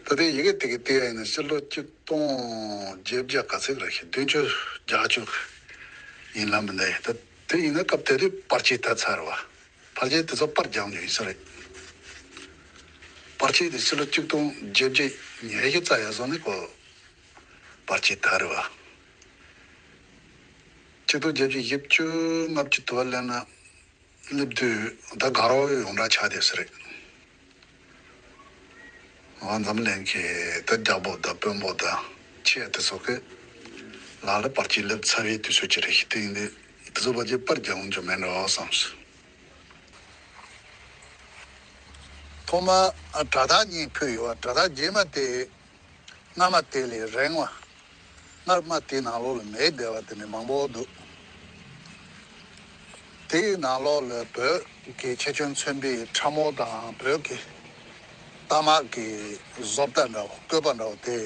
ད་དེ་ཡི་གེ་དེ་གི་དེ་ཡིན་ན་ཕྱི་ལོ་ཆིག་སྟོང་བརྒྱད་བརྒྱ་ག་ཚོད་རེད་ཤག་བདུན་ཅུ་བརྒྱད་ཅུ་ཡིན་ལ་མི་འདའ་ཡ། ད་དེ་ཡིན་ན་སྐབས་དེ་དུས་པར་ཆས་ད་ཚར་བ། ཕལ་ཆེར་དེ་ཚོ་པར་རྒྱག་འདོད་ཡིན་ས་རེད། པར་ཆས་དེ་ཕྱི་ལོ་ཆིག་སྟོང་བརྒྱད་བརྒྱ་ཉི་ཤུ་རྩ་ཡ་སོང་ནི་ཁོ་པར་ཆས་དར་བ། ཆིག་སྟོང་བརྒྱད་བརྒྱ་བཞི་བཅུ་ལྔ་བཅུ་དུ་བ་ལེན་ན་ སླེབས་དུས་ད་དགའ་རོགས་ཡོངས་གྲགས་ཆགས་བསྡད་ས་རེད། ང་འཛམ་གླིང་གི་ད་རྒྱལ་པོ་དང་དཔོན་པོ་དང་ཆེ་དེ་ཚོ་གི་ལ་ལ་པར་ཅིག་སླེབས་ཚར་བའི་དུས་ཚོད་ཅིག་རེད་ཤི། དེ་ཡིན་དུས་དེ་ཚོ་པར་ཅིག་པར་རྒྱག་འོང་རྒྱུ་མེད་འགྲོ་བསམ་སོང་། ཐོག་མ་དྲ་ཐག་གཉིས་ཕུལ་ཡོད་པ། དྲ་ཐག་རྗེས་མ་དེ་སྔ་མ་དེ་ལས་རིང་བ། སྔར་མ་དེའི་ནང་ལོགས་ལ་མེད་བསྡད་པ་དེ་ནི་མང་པོ་འདུག་དེའི་ནང་ལོགས་ལ་བོད་ཀྱི་ཆེ་ཆུང་མཚོན་པའི་ཁྲ་མོ་དང་བོད་ཀྱི་རྟ་དམག་གི་བཟོ་ལྟ་འདྲ་བོ། བཀོད་པ་འདྲ་བོ་དེ་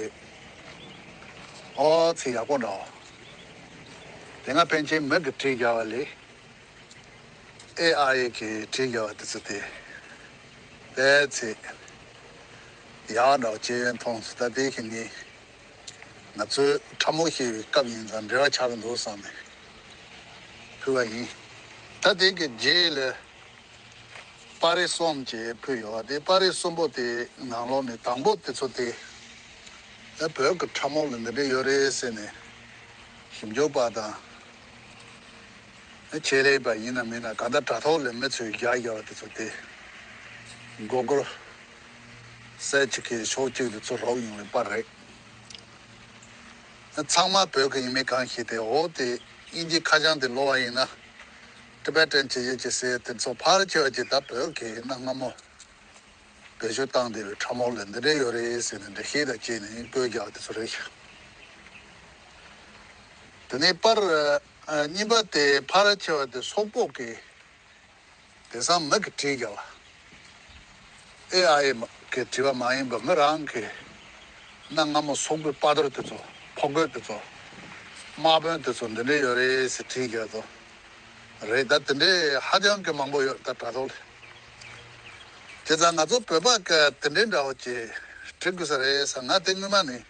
ཨོ་ཙི་ཡག་པོ་འདྲ་བོ། དེ་སྔ་ཕན་ཆད་མི་གིས་བྲིས་བཞག་པ་ལས། ཨེ་ཨའི་གིས་བྲིས་བཞག་པ་དེ་ཚོ་དེ་དཔེ་ཚེ་ཡག་འདྲ་བོ་སྐྱེ་ཡོན་མཐོང་སོང་། ད་དེ་གི་ནི་ང་ཚོའི་ཁྲ་མོ་ཤེས་པའི་སྐབས་ཡིན་ཙང་འབྲེལ་བ་ཆགས་ཀྱི་འདུག་བསམ་ནས་ཕུལ་བ་ཡིན། ད་དེ་གི་རྗེས་ལ་པར་རིས་གསུམ་ཅིག་ཕུལ་ཡོད་པ། དེ་པར་རིས་གསུམ་པོ་དེ་ནང་ལོགས་ནས་དང་པོ་དེ་ཚོ་དེ་ཨ་བོད་ཀྱི་ཁྲ་མོ་ལ་འདི་འདྲ་ཡོད་རེད་ཟེར་ནས་ཞིབ་འཇུག་པ་དང་། ཆེད་ལས་པ་ཡིན་ན་མིན་ན་གང་ལྟར་དྲ་ཐོག་ལ་མི་ཚོས་རྒྱག་རྒྱག་པ་དེ་ཚོ་དེ་གོ་གོར་སེར་ཅིག་གི་ཕྱོགས་གཅིག་ཏུ་ཚུར་རོགས་ཡོང་བའི་པར་རེད། ཚང་མ་བོད་ཀྱི་ཡིན་མིན་གང་ཤེས་ཏེ། འོ་དེ་དབྱིན་ཇིའི་ཁ་བྱང་དེ་ཀློག་པ་ཡིན་ན། ཊི་བེ་ཊན་བྱས་རྗེས་ཀྱི་ཟེར་དེ་ཚོ་ཕལ་ཆེ་བ་ཅིག་ད་བོད་ཀྱི་གནའ་སྔ་མོ་བེད་སྤྱོད་བཏང་བསྡད་པའི་ཁྲ་མོ་ལ་འདི་འདྲ་ཡོད་རེད་ཟེར་ནས་འགྲེལ་བཤད་དང་བཅས་ནས་བཀོད་རྒྱག་དེ་ཚོ་རེད་ཤག་དེ་ནས་པར་ཨ་གཉིས་པ་དེ་ཕལ་ཆེ་བ་དེ་སོག་པོ་གི་དེང་སང་མི་གིས་བྲིས་བཞག་པ། ཨེ་ཨའི་གིས་བྲིས་པ་མ་ཡིན་པ་མི་རང་གིས་གནའ་སྔ་མོ་སོག་པོའི་དཔའ་རྟུལ་དེ་ཚོ། ཕོ་རྒོད་དེ་ཚོ། དམག་དཔོན་དེ་ཚོ་འདི་འདྲ་ཡོད་རེད་ཟེར་བྲིས་བཞག་ཚོ་རེད། ད་དེ་འདྲའི་ཧ་ཅང་གི་མང་པོ་ཡོད་ད་དྲ་ཐོག་ལ། བྱས་ཙང་ང་ཚོ་བོད་པ་གིས་དེ་འདྲའི་འདྲ་བོ་ཅིག་བྲི་དགོས་ས་རེད་ཟེར་ང་དེ་སྔོན་མ་ནས་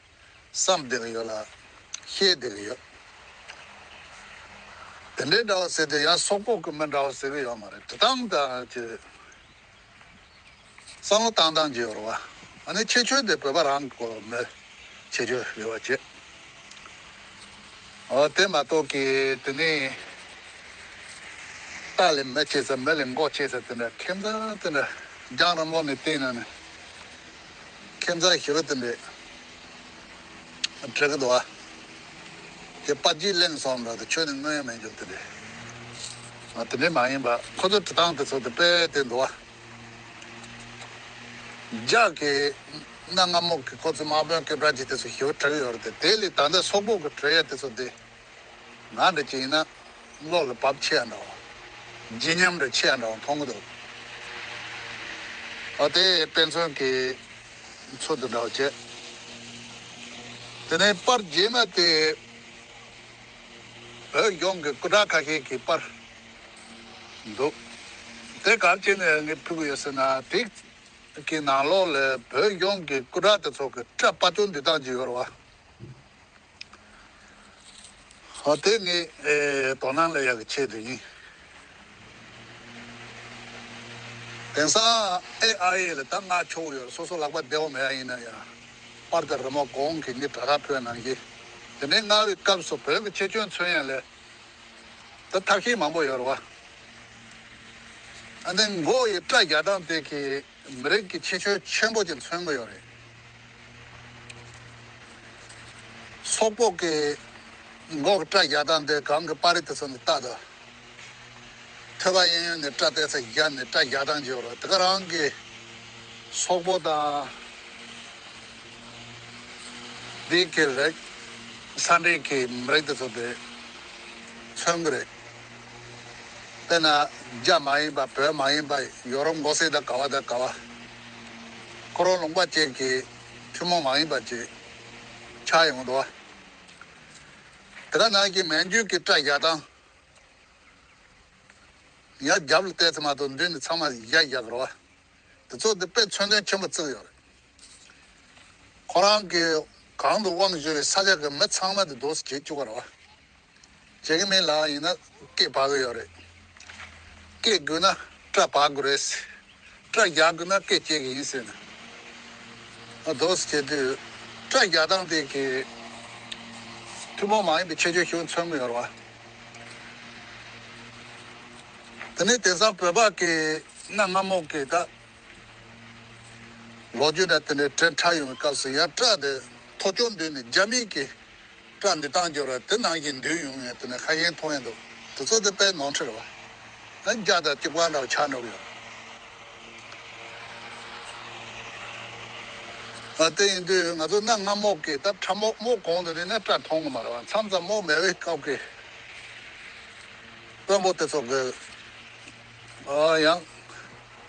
བསམ་བསྡད་ཀྱི་ཡོད་ལ་བཤད་བསྡད་ཀྱི་ཡོད། དེ་འདྲའི་འདྲ་བོ་ཟེར་དུས་ཡང་སོག་པོ་གི་མི་འདྲ་བོ་ཟེར་གྱི་ཡོད་མ་རེད། འབྲི་སྟངས་དང་ཅིག་བསམ་བློ་བཏང་སྟངས་ཅིག་ཡོད་རེད་བ། ཨ་ནི་ཁྱད་ཆོས་དེ་བོད་པ་རང་གི་མི་ཁྱད་ཆོས་ཡོད་པ་བྱས། འོ་དེ་མ་གཏོགས་ཀྱི་དེ་ནས་ཏཱ་ལའི་མི་བྱེད་ས། མི་ལ་མགོ་བྱེད་ས་དེ་འདྲ་ཁྱིམ་ཚང་དེ་འདྲ་རྒྱང་རིང་པོ་ནས་བལྟས་ན་ནི་ཁྱིམ་ཚང་ཞེ་པོ་དེ་འདྲ་འགྲིག་གི་འདུག་བ། དེ་པར་ཅིག་ལེན་སོང་འདྲ་དེ་ཁྱོན་ནས་མངོན་ཡང་མེད་འགྱུར་དེ་འདྲ། ཨ་དེ་འདྲ་མ་ཡིན་པ་ཁོ་ཚོ་འབྲི་སྟངས་དེ་ཚོ་དེ་དཔེ་དེ་འདུག་བ། རྒྱ་གི་གནའ་སྔ་མོ་གི་ཁོ་ཚོ་དམག་དཔོན་སྐད་གྲགས་ཅན་དེ་ཚོ་ཞེ་པོ་བྲིས་ཡོད་རེད་དེ། དེ་ལས་ད་ལྟ་སོག་པོ་གི་བྲིས་ཡ་དེ་ཚོ་དེ་ང་འདྲ་ཅིག་ཡིན་ན་བློ་ལ་བབས་ཆེ་ཡ་འདྲ་བོ། བརྗིད་ཉམས་འདྲ་ཆེ་ཡ་འདྲ་བོ་མཐོང་གི་འདུག་ཨ་དེ་དཔེ་མཚོན་གྱི་ཚུལ་དུ་འདྲ་བོ་བྱས། དེ་ནས་པར་རྗེས་མ་དེ། བོད་གཞུང་གི་སྐུ་དྲག་ཁ་ཤས་ཀྱི་པར་འདུག་དེ་ག་རེ་བྱས་ནས་ངས་ཕུལ་གྱི་ཡོད་ཟེར་ན། དེ་གི་ནང་ལོགས་ལ་བོད་གཞུང་གི་སྐུ་དྲག་དེ་ཚོ་གི་སྐྲ་དཔའ་སྐྱོར་འདི་དག་ཅིག་ཡོད་རེད་བ། ཨ་དེ་ངས་ཨེ་དོ་སྣང་སླེབས་ཡག་གི་ཆེད་དུ་ཡིན། དེང་སང་ཨེ་ཨའི་ལ་ད་མངགས་ཆོག་ཡོད། སོ་སོ་ལག་པ་བདེ་བོ་མེད་ཡ་ཡིན་ན་ཡང་། པར་དང་རི་མོ་གོང་གི་ངས་དྲ་ཐག་ཕུལ་ནང་བཞིན། དེ་ནས་མངགས་པའི་སྐབས་སུ་བོད་ཀྱི་ཁྱད་ཆོས་མཚོན་ཡ་ལས་ད་ཐབས་ཤེས་མང་པོ་ཡོད་རེད་བ། ཨ་ནི་མགོ་ཡི་སྐྲ་རྒྱག་སྟངས་དེ་གིས་མི་རིགས་ཀྱི་ཁྱད་ཆོས་ཆེན་པོ་ཅིག་མཚོན་གྱི་ཡོད་རེད། སོག་པོ་གི་མགོ་གི་སྐྲ་རྒྱག་སྟངས་དེ་གང་གི་པར་རིས་དེ་ཚོ་ནས་ལྟ་དང་། ཐོད་པ་གཡས་གཡོན་ནས་སྐྲ་བལྟས་ཚེ་རྒྱབ་ནས་སྐྲ་རྒྱག་སྟངས་ཅིག་ཡོད་རེད། དེ་ག་རང་གི་སོག་པོ་དང་། འདི་གི་རིགས། ས་འབྲས་ཀྱི་མི་རིགས་དེ་ཚོ་དེ་མཚོན་གྱི་རེད། དཔེར་ན་རྒྱ་མ་ཡིན་པ། བོད་མ་ཡིན་པ། ཡོ་རོབ་མགོ་སེར་དང་ག་བ་དང་ག་བ། ཁོ་རང་ལུང་པ་ཅན་གྱི་ཐུན་མོང་མ་ཡིན་པ་ཅིག་ཆགས་ཡོང་འདུག་བ། དེ་ག་ནང་གི་མན་ཇུ་གི་སྐྲ་རྒྱག་སྟངས། ཡར་རྒྱབ་ལ་བལྟས་ཚེ་མ་གཏོགས་མདུན་ནས་ཚང་མ་ཡར་རྒྱག་གི་རེད་བ། དེ་ཚོ་དེ་དཔེ་མཚོན་དོན་ཆེན་པོ་བརྩི་གི་ཡོད་རེད། ཁོ་རང་གིས་གང་དུ་དབང་བཞུགས་པའི་ས་ཆ་གི་མི་ཚང་མ་དེ་འདུག་སེ་བྱེད་བཅུག་གི་རེད་བ། བྱེད་ཀྱི་མིན་ལབ་ཡིན་ན་སྐེ་བག་གི་ཡོད་རེད། སྐེ་དགོས་ན་སྐྲ་བག་དགོས་རེད། སྐྲ་རྒྱག་དགོས་ན་སྐེ་བཅད་ཀྱི་ཡིན་ཟེར་ནས། ཨ་འདུག་སེ་བྱེད་དུས་སྐྲ་རྒྱག་སྟངས་དེ་གིས་ཐུན་མོང་མ་ཡིན་པའི་ཁྱད་ཆོས་ཤིག་མཚོན་གྱི་ཡོད་རེད་བ། དེ་ནས་དེང་སང་བོད་པ་གི་གནའ་སྔ་མོ་གི་ད་ལོ་རྒྱུས་ད་དེ་འདྲའི་བྲིས་འཁྲབ་ཡོང་བའི་སྐབས་སུ་ཡང་སྐྲ་དེ་ཐོ་ཅོ་འདུས་ནས་རྒྱ་མི་གི་སྐྲ་འདུས་སྟངས་སྦྱོར་བ་དེ་ནང་བཞིན་འདུས་ཡོང་ངས་དེ་ནས་ཁ་ཤས་མཐོང་ཡོང་འདུག་དེ་ཚོ་དེ་དཔེ་ནོར་འཁྲུལ་རེད་བ། ཨ་རྒྱ་དང་གཅིག་པ་འདྲ་བ་ཆགས་འགྲོ་གི་ཡོད། ཨ་དེ་ཡིན་དུས་ང་ཚོ་གནའ་སྔ་མོ་གི་ད་ཁྲབ་རྨོག་རྨོག་གོང་དུ་ནས་ནས་སྐྲ་མཐོང་གི་མ་རེད་བ། མཚམས་མཚམས་རྨོག་མེད་པའི་སྐབས་ཀྱི་དཔོན་པོ་དེ་ཚོ་གི་ཨ་ཡང་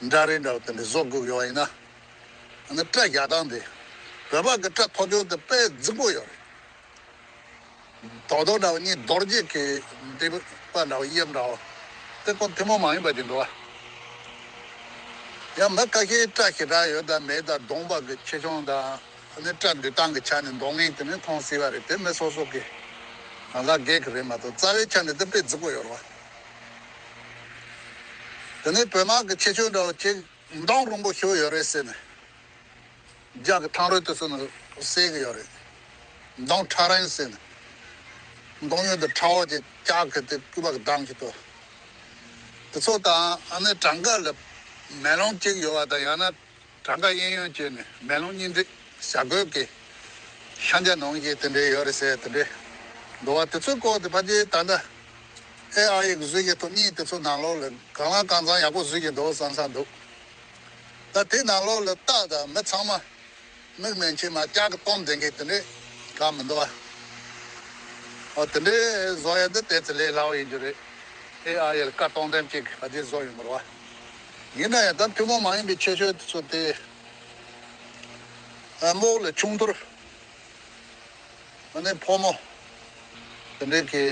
འདྲ་རེ་འདྲ་བ་དེ་འདྲ་བཟོ་དགོས་ཡོད་ཡིན་ན། ཨ་ནི་སྐྲ་བཞག་སྟངས་དེ་བོད་པ་གི་སྐྲ་ཐོ་ཅོ་དེ་དཔེ་རྫིག་པོ་ཡོད་རེད། རྡོག་རྡོག་འདྲ་བ་གཉིས་རྡོ་རྗེ་གི་འདི་པ་འདྲ་བ་གཡས་འདྲ་བ་དེ་ཁོ་ཐུན་མོང་མ་ཡིན་པ་ཅིག་འདུག་བ། ཡང་མི་ཁ་ཤས་སྐྲ་ཞེ་དྲག་ཡོད་དང་མེད་དང་གདོང་པ་གི་ཆེ་ཆུང་དང་ཨ་ནི་སྐྲ་འདུས་སྟངས་ཀྱི་ཆ་ནས་འདོགས་ངེས་དེ་ནི་མཐོང་སྲིད་པ་རེད། དེ་མི་སོ་སོ་གི་ང་ཚ་སྒེར་གི་རེད་མ་གཏོགས་རྩ་བའི་ཆ་ནས་དེ་དཔེ་རྫིག་པོ་ཡོད་རེད་བ། དེ་ནས་བོད་དམག་གི་ཆེ་ཆུང་འདྲ་བོ་གཅིག་མདོང་རིང་པོ་ཞིག་ཡོད་རེད་ཟེར་ནས། རྒྱ་གི་ཐང་རོལ་དུ་སོང་ནས་བསད་གི་ཡོད་རེད། མདོང་ཁྲ་རིང་ཟེར་ནས། མདོང་ཡོད་དུ་ཁྲ་བོ་ཅིག་ལྕགས་གི་དེ་སྐུད་པ་གི་གདང་གི་ཏོ། དེ་ཚོ་དང་ཨ་ནི་བྲང་ཁ་ལ་མེ་ལོང་གཅིག་ཡོད་པ་དང་ཡང་ན་བྲང་ཁ་གཡས་གཡོན་བཅས་ནས་མེ་ལོང་གཉིས་འདྲེས་བྱ་རྒོད་ཀྱི་ཤ་འཇའ་ནང་བཞིན་དེ་འདྲས་ཡོད་རེད་ཟེར་དེ་འདྲས་འདུག་བ། དེ་ཚོའི་སྐོར་དེ་ཕལ་ཆེར་ད་ལྟ་ཨེ་ཨའི་གི་གཟུགས་ཀྱི་ཐོག་གཉིས་དེ་ཚོ་ནང་ལོགས་ལ་གང་ལ་གང་འཚམ་ཡག་པོ་བཟོས་ཀྱི་འདུག་བསམ་བསམ་འདུག་ད་དེ་ནང་ལོགས་ལ་རྟ་དང་མི་ཚང་མ་མིག་མན་ཆད་མ་ལྕགས་ཀྱི་གཏོང་ལྡན་མཁན་དེ་འདྲས་གང་མི་འདུག་བ། ཨོ་དེ་འདྲས་བཟོ་ཡ་འདི་ཏོག་ཙམ་ལས་སླ་བོ་ཡིན་རྒྱུ་རེད། ཨེ་ཨའི་ལ་བཀའ་གཏོང་དེམ་ཅིག་ག་དེ་བཟོ་ཡོང་མི་རུང་བ། ཡིན་ན་ཡང་ད་ཐུན་མོང་མ་ཡིན་པའི་ཁྱད་ཆོས་དེ་ཚོ་དེ་ཨ་རྨོག་ལས་ཆུང་དུར། ཨ་ནི་ཕོ་མོ། དེ་འདྲའི་གི་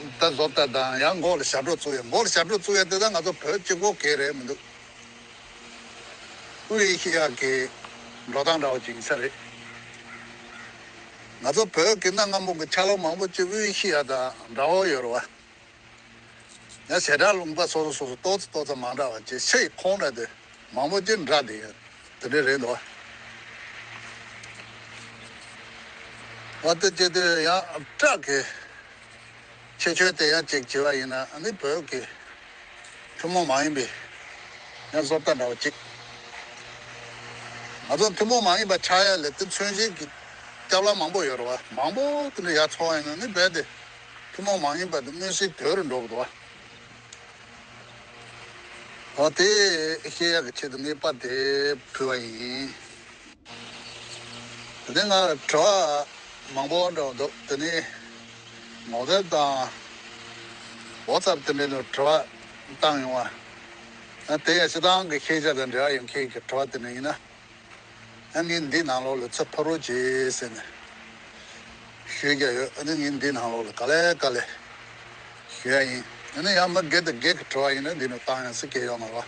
ད་བཟོ་ལྟ་དང་ཡང་མགོ་ལ་ཞབས་བྲོ་བཙུགས་ཡོད། མགོ་ལ་ཞབས་བྲོ་བཙུགས་ཡོད་དེ་ད་ང་ཚོ་བོད་གཅིག་པོ་གས་རེད་མི་འདུག་དབུས་ཨེ་ཤེ་ཡ་གི་འགྲོ་སྟངས་འདྲ་བོ་ཅིག་ཡིན་ས་རེད། ང་ཚོ་བོད་ཀྱི་གནའ་སྔ་མོ་གི་ཆ་ལག་མང་པོ་ཅིག་དབུས་ཨེ་ཤེ་ཡ་དང་འདྲ་བོ་ཡོད་རེད་བ། ཡང་བྱེ་བྲག་ལུང་པ་སོ་སོ་སོ་སོ་ཏོག་ཙམ་ཏོག་ཙམ་མ་འདྲ་བ་ཅིག་ཕྱི་ཡི་ཁོངས་འདྲ་དེ་མང་པོ་ཅིག་འདྲ་དེ་ཡོད། དེ་འདྲ་རེད་འདུག་བ། འོ་དེ་བྱས་དུས་ཡང་སྐྲ་གི་ཁྱད་ཆོས་དེ་ཡང་ཅིག་བྱས་པ་ཡིན་ན་ཨ་ནི་བོད་ཀྱི་ཐུན་མོང་མ་ཡིན་པའི་ཡང་བཟོ་ལྟ་འདྲ་བ་ཅིག་ང་ཚོ་ཐུན་མོང་མ་ཡིན་པ་ཆགས་ཡ་ལ་དེ་མཚོན་བྱེད་ཀྱི་སྐྱབས་ལམ་མང་པོ་ཡོད་རེད་བ། མང་པོ་དེ་འདྲ་ཡར་འཚོལ་བ་ཡིན་ན་ནི་རྦད་དེ་ཐུན་མོང་མ་ཡིན་པ་དེ་མངོན་གསལ་དོད་རུ་འགྲོ་གི་འདུག་བ། འོ་དེ་ཤེས་ཡག་གི་ཆེད་དུ་ངས་པར་དེ་ཕུལ་བ་ཡིན། དེ་ནས་ང་དྲི་བ་མང་པོ་འདྲ་བོ་འདུག་དེ་ནས་ངོ་དེབ་དང་ཝ་ཙབ་དེ་འདྲའི་ནང་དྲི་བ་བཏང་ཡོང་བ། ཨ་དེ་ཡང་སྤྱི་བཏང་གི་ཤེས་བྱ་དང་འབྲེལ་བ་ཡོད་མཁན་གྱི་དྲི་བ་དེ་འདྲ་ཡིན་ན། ཨ་ངས་འདི་ནང་ལོགས་ལ་ཚུར་ཕུལ་རོགས་བྱེད་ཟེར་ནས་ཞུས་ཀྱང་ཡོད། ཨ་ནི་ངས་འདི་ནང་ལོགས་ལ་ག་ལེ་ག་ལེ་ཞུ་ཡ་ཡིན། ཨ་ནི་ཡང་མི་སྒེར་དང་སྒེར་གྱི་དྲི་བ་ཡིན་ན་འདི་ནས་བཏང་ཡང་སྲིད་ཀྱི་ཡོད་མ་རེད་བ།